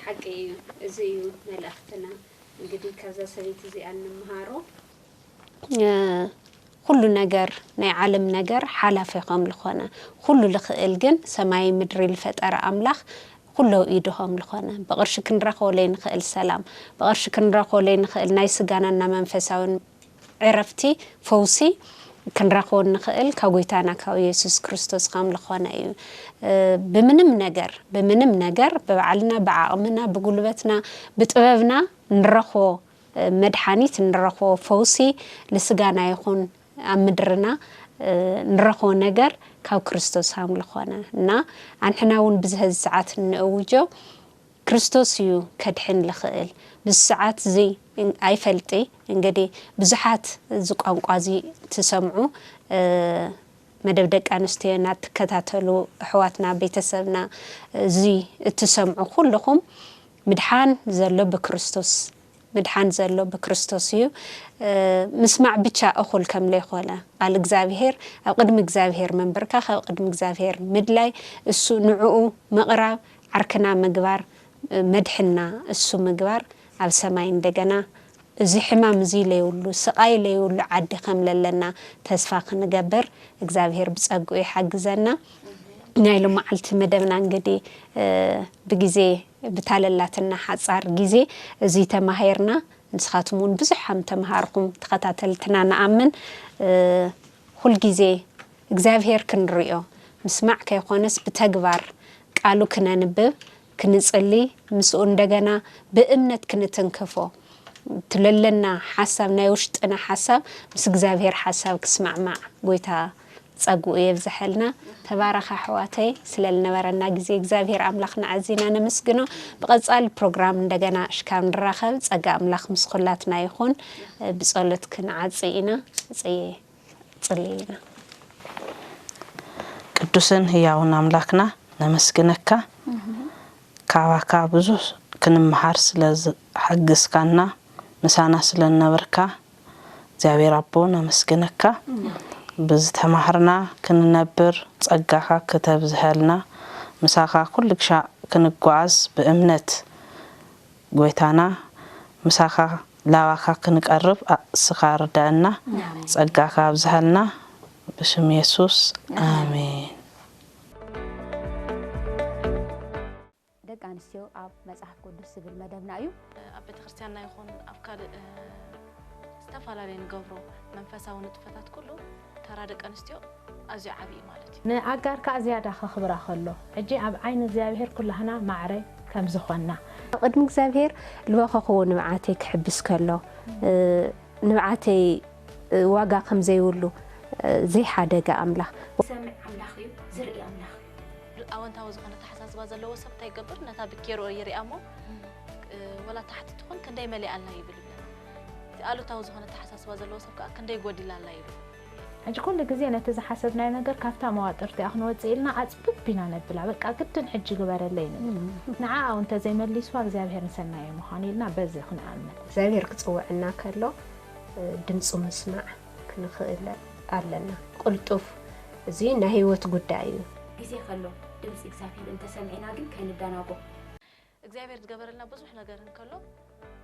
ሓቂ እዩ እዚ እዩ መልእኽትና እንግዲህ ካብዛ ሰበይቲ እዚኣ እንምሃሮ ኩሉ ነገር ናይ ዓለም ነገር ሓላፊ ከም ዝኾነ ኩሉ ልኽእል ግን ሰማይ ምድሪ ልፈጠረ ኣምላኽ ኩሎ ኢዱ ከም ዝኾነ ብቕርሺ ክንረኽቦ ለይንኽእል ሰላም ብቕርሺ ክንረኽቦ ለይንኽእል ናይ ስጋናን ናይ መንፈሳውን ዕረፍቲ ፈውሲ ክንረኽቦ እንኽእል ካብ ጎይታና ካብ ኢየሱስ ክርስቶስ ከም ዝኾነ እዩ። እ፣ ብምንም ነገር፣ ብምንም ነገር፣ ብባዕልና፣ ብዓቕምና፣ ብጉልበትና፣ ብጥበብና ንረኽቦ፣ እ፣ መድሓኒት፣ ንረኽቦ ፈውሲ፣ ንስጋና ይኹን ኣብ ምድርና፣ እ፣ ንረኽቦ ነገር ካብ ክርስቶስ ከም ዝኾነ እና ኣንሕና እውን ብዝሀዚ ሰዓት እንእውጆ ክርስቶስ እዩ ከድሕን ልኽእል። ብዚ ሰዓት እዚ እን-፣ ኣይፈልጢ እንግዲህ ብዙሓት እዚ ቋንቋ እዚ ትሰምዑ፣ እ፣ መደብ ደቂ ኣንስትዮና ትከታተሉ ኣሕዋትና፣ ቤተሰብና፣ እዚ እትሰምዑ ኩልኹም ምድሓን ዘሎ ብክርስቶስ፣ ምድሓን ዘሎ ብክርስቶስ እዩ። እ፣ ምስማዕ ብቻ እኹል ከም ለይኮነ ቃል እግዚኣብሔር ኣብ ቅድሚ እግዚኣብሔር ምንብርካኽ፣ ኣብ ቅድሚ እግዚኣብሔር ምድላይ፣ እሱ ንዕኡ ምቕራብ፣ ዓርክና ምግባር፣ እ፣ መድሕንና እሱ ምግባር፣ ኣብ ሰማይ እንደገና እዚ ሕማም እዚ ለይብሉ፣ ስቓይ ለይብሉ ዓዲ ከም ለለና ተስፋ ክንገብር እግዚኣብሔር ብጸግኡ ይሓግዘና። ናይ ሎመዓልቲ መደብና እንግዲህ፣ እ፣ ብግዜ ብታለላትና ሓጻር ግዜ እዚ ተማሂርና። ንስኻትኩም እውን ብዙሕ ከም ተምሃርኩም ተኸታተልትና ንኣምን። እ፣ ኩልግዜ እግዚኣብሔር ክንርእዮ ምስማዕ ከይኮነስ ብተግባር ቃሉ ክነንብብ፣ ክንጽሊ፣ ምስኡ እንደገና ብእምነት ክንትንክፎ፣ እቲ ለለና ሓሳብ፣ ናይ ውሽጥና ሓሳብ ምስ እግዚኣብሔር ሓሳብ ክስማዕማዕ ጎይታ ጸግኡ የብዝሐልና። ተባረኻ ኣሕዋተይ፣ ስለ ልነበረና ግዜ እግዚኣብሔር ኣምላኽና ኣዚና ነመስግኖ። ብቐጻሊ ፕሮግራም እንደገና እሽካብ ንራኸብ፣ ጸጋ ኣምላኽ ምስ ኩላትና ይኹን። ብጸሎት ክንዓጽ ኢና። ጽየ ጽልይልና። ቅዱስን ህያውን ኣምላኽና ነመስግነካ። ካባካ ብዙሕ ክንምሃር ስለ ዝሓግዝካና፣ ምሳና ስለ ዝነበርካ እግዚኣብሔር ኣቦ ነመስግነካ። ብዝተማህርና ክንነብር ጸጋኻ ክተብዝሀልና፣ ምሳኻ ኩሉ ግሻ ክንጓዓዝ ብእምነት ጎይታና፣ ምሳኻ ላባኻ ክንቀርብ ኣ-፣ እስኻ ርዳእና፣ ጸጋኻ ኣብዝሃልና፣ ብሽም የሱስ፣ ኣሜን። ደቂ ኣንስትዮ ኣብ መጽሓፍ ቅዱስ ዝብል መደብና እዩ። ኣብ ቤተክርስትያንና ይኹን ኣብ ካልእ፣ እ፣ ዝተፈላለየ ንገብሮ መንፈሳዊ ንጥፈታት ኩሉ ተራ ደቂ ኣንስትዮ ኣዝዩ ዓቢ እዩ ማለት እዩ። ንኣጋር ከኣ ዝያዳ ከኽብራ ከሎ፣ ሕጂ ኣብ ዓይኒ እግዚኣብሔር ኩላህና ማዕረ ከም ዝኾንና። ቅድሚ እግዚኣብሔር ልበኸኽዎ ንብዓተይ ክሕብስ ከሎ፣ እ፣ ንብዓተይ፣ እ፣ ዋጋ ከም ዘይብሉ፣ እ፣ ዘይሓደገ ኣምላኽ። ዝሰምዕ ኣምላኽ እዩ፣ ዝርኢ ኣምላኽ እዩ። ኣወንታዊ ዝኾነ ኣተሓሳስባ ዘለዎ ሰብ እንታይ ይገብር? ነታ ብኬርኦ ይሪኣ እሞ፣ እ፣ ወላ ታሕቲ ትኹን ክንደይ መሊኣልና ይብል ይብለና። እቲ ኣሉታዊ ዝኾነ ኣተሓሳስባ ዘለዎ ሰብ ከኣ ክንደይ ጎዲላልና ይብል። ሕጂ ኩሉ ግዜ ነቲ ዝሓሰብናዮ ነገር ካብታ መዋጥርቲኣ ክንወጽእ ኢልና ኣጽብብ ኢና ነብላ። በቃ ግድን ሕጂ ግበረለይ ንብል። ንዓኣ እውን እንተዘይመሊስዋ እግዚኣብሔር ንሰናየ ምዃኑ ኢልና በዚ ክንኣምን። እግዚኣብሔር ክጽውዐና ከሎ፣ እ፣ ድምፁ ምስማዕ ክንኽእል ኣለና። ቅልጡፍ፣ እዚ ናይ ህይወት ጉዳይ እዩ። ግዜ ከሎ ድምፂ እግዚኣብሔር እንተሰሚዕና ግን ከይንደናጎ። እግዚኣብሔር ዝገበረልና ብዙሕ ነገር እንከሎ፣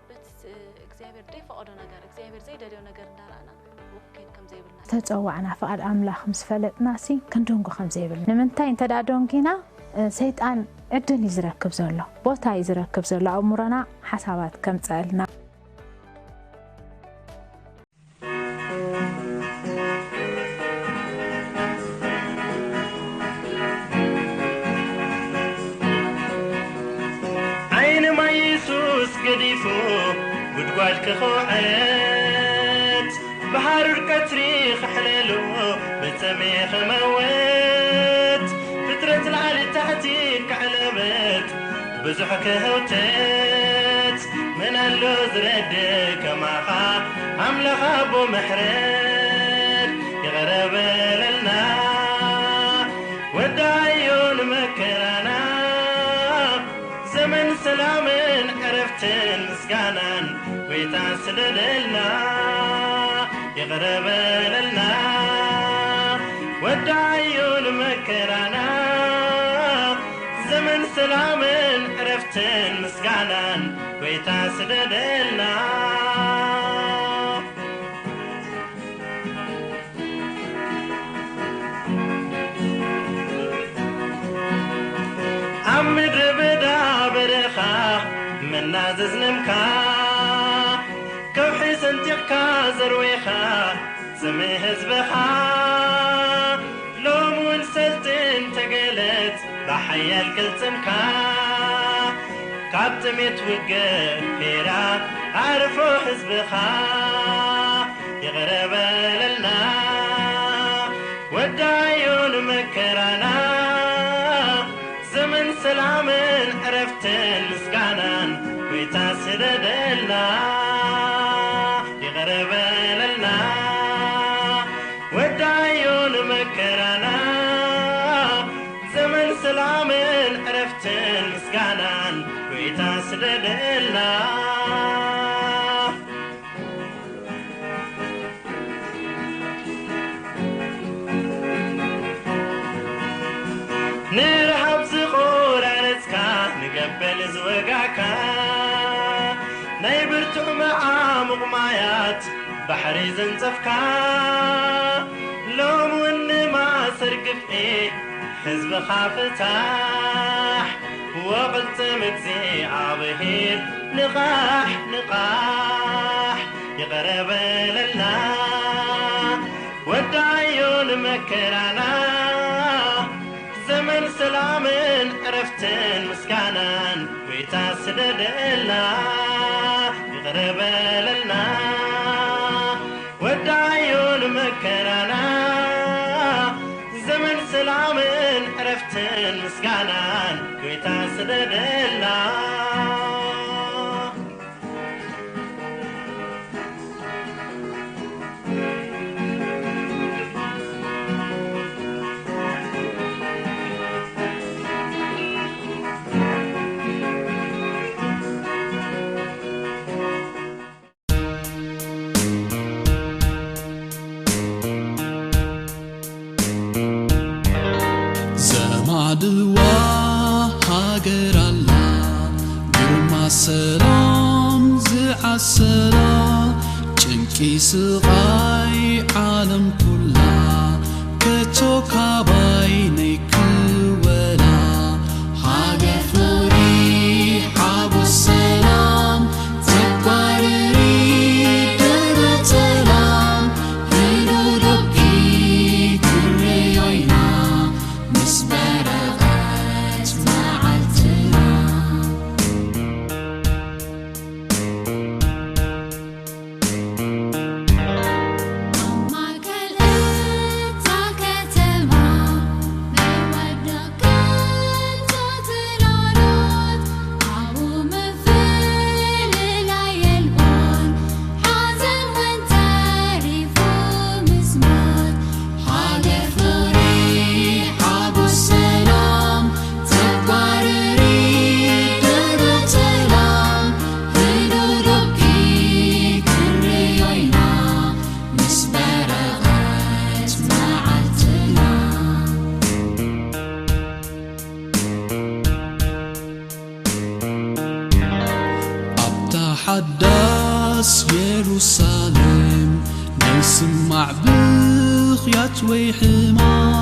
በቲ ስ-፣ እግዚኣብሔር ዘይፈቐዶ ነገር፣ እግዚኣብሔር ዘይደልዮ ነገር እንዳረኣና ውቕ ክንከይድ ከም ዘይብልና። ዝተጸዋዕና ፍቓድ ኣምላኽ ምስ ፈለጥናሲ ክንድንጉ ከም ዘይብልና። ንምንታይ እንተ ደኣ ደንጊና፣ እ፣ ሰይጣን ዕድል እዩ ዝረክብ ዘሎ፣ ቦታ እዩ ዝረክብ ዘሎ፣ ኣእምሮና ሓሳባት ከምጸልና። ዓይኒ ማይ የሱስ ገዲፉ፣ ጉድጓድ ክኹዕት፣ ብሃሩር ቀትሪ ክሕለሎ፣ ብጸሜ ክመወት፣ ፍጥረት ላዕሊ ታሕቲ ክዕለበት፣ ብዙሕ ክህውተት፣ መን ኣሎ ዝረድእ ከማኻ፣ ኣምላኽ ኣቦ ምሕረት፣ ይቕረ በለልና፣ ወዳዮ ንመከራና፣ ዘመን ሰላምን ዕረፍትን ምስጋናን፣ ጎይታ ስደደልና፣ ይቕረ በለልና፣ ወዳዮ ንመከራና፣ ዘመን ሰላምን ዕረፍትን ምስጋናን፣ ጎይታ ስደደልና። ኣብ ምድረ በዳ በረኻ መና ዘዝነምካ፣ ከውሒ ሰንጢቕካ ዘርዌኻ፣ ስም ህዝብኻ ሎም እውን ሰልጥን ተገለጽ ብሓያል ቅልጽምካ። ካብ ጥሜት ውግእ ፌራ ኣዕርፎ ህዝብኻ። ይቕረ በለልና ወዳዮ ንመከራና። ዘመን ሰላምን ዕረፍትን ምስጋናን ጎይታ ስደደልና። ይቕረ በለልና ወዳዮ ንመከራና። ዘመን ሰላምን ዕረፍትን ምስጋናን ጎይታ ስደደልና። ንረሃብ ዝቆራረጽካ፣ ንገበል ዝወጋእካ፣ ናይ ብርቱዕ መዓሙቕ ማያት ባሕሪ ዘንጸፍካ፣ ሎም እውን ንማእሰር ግፍዒ ህዝብኻ ፍታሕ። ወቕልጽም እግዚኣብሔር ንቓሕ ንቓሕ። ይቕረ በለልና ወዳዮ ንመከራና። ዘመን ሰላምን ዕረፍትን ምስጋናን ጎይታ ስደደልና። ይቕረ በለልና ወዳዮ ንመከራና። ዘመን ሰላምን ዕረፍትን ምስጋናን ጎይታ ስደደልና። ዘማዕድዋ ሃገር ኣላ፣ ግርማ ሰላም ዝዓሰላ፣ ጭንቂ ስቓይ ዓለም ኩላ፣ ከቶ ካባይ ነይክወላ። ሃገር ፍቕሪ ሓጎስ ሰላም ተቋርሪ ደረት ሰላም ህዱዶኪ ክንሪኦ ኢና ምስ በረቐት መዓልትና። ኣብ ማእከል እታ ከተማ ናይ ወደቕ ክንቶ ጽላሎት፣ ኣብኡ ምፍልላይ የልቦን፣ ሓዘን እውን ተሪፉ ምስ ሞት። ሃገር ፍቕሪ ሓጎስ ሰላም ተቋርሪ ደረት ሰላም ህዱዶኪ ክንሪኦ ኢና ምስ በረቐት መዓልትና። ኣብታ ሓዳስ የሩሳሌም ናይ ስማዕ ብኽያት ወይ ሕማም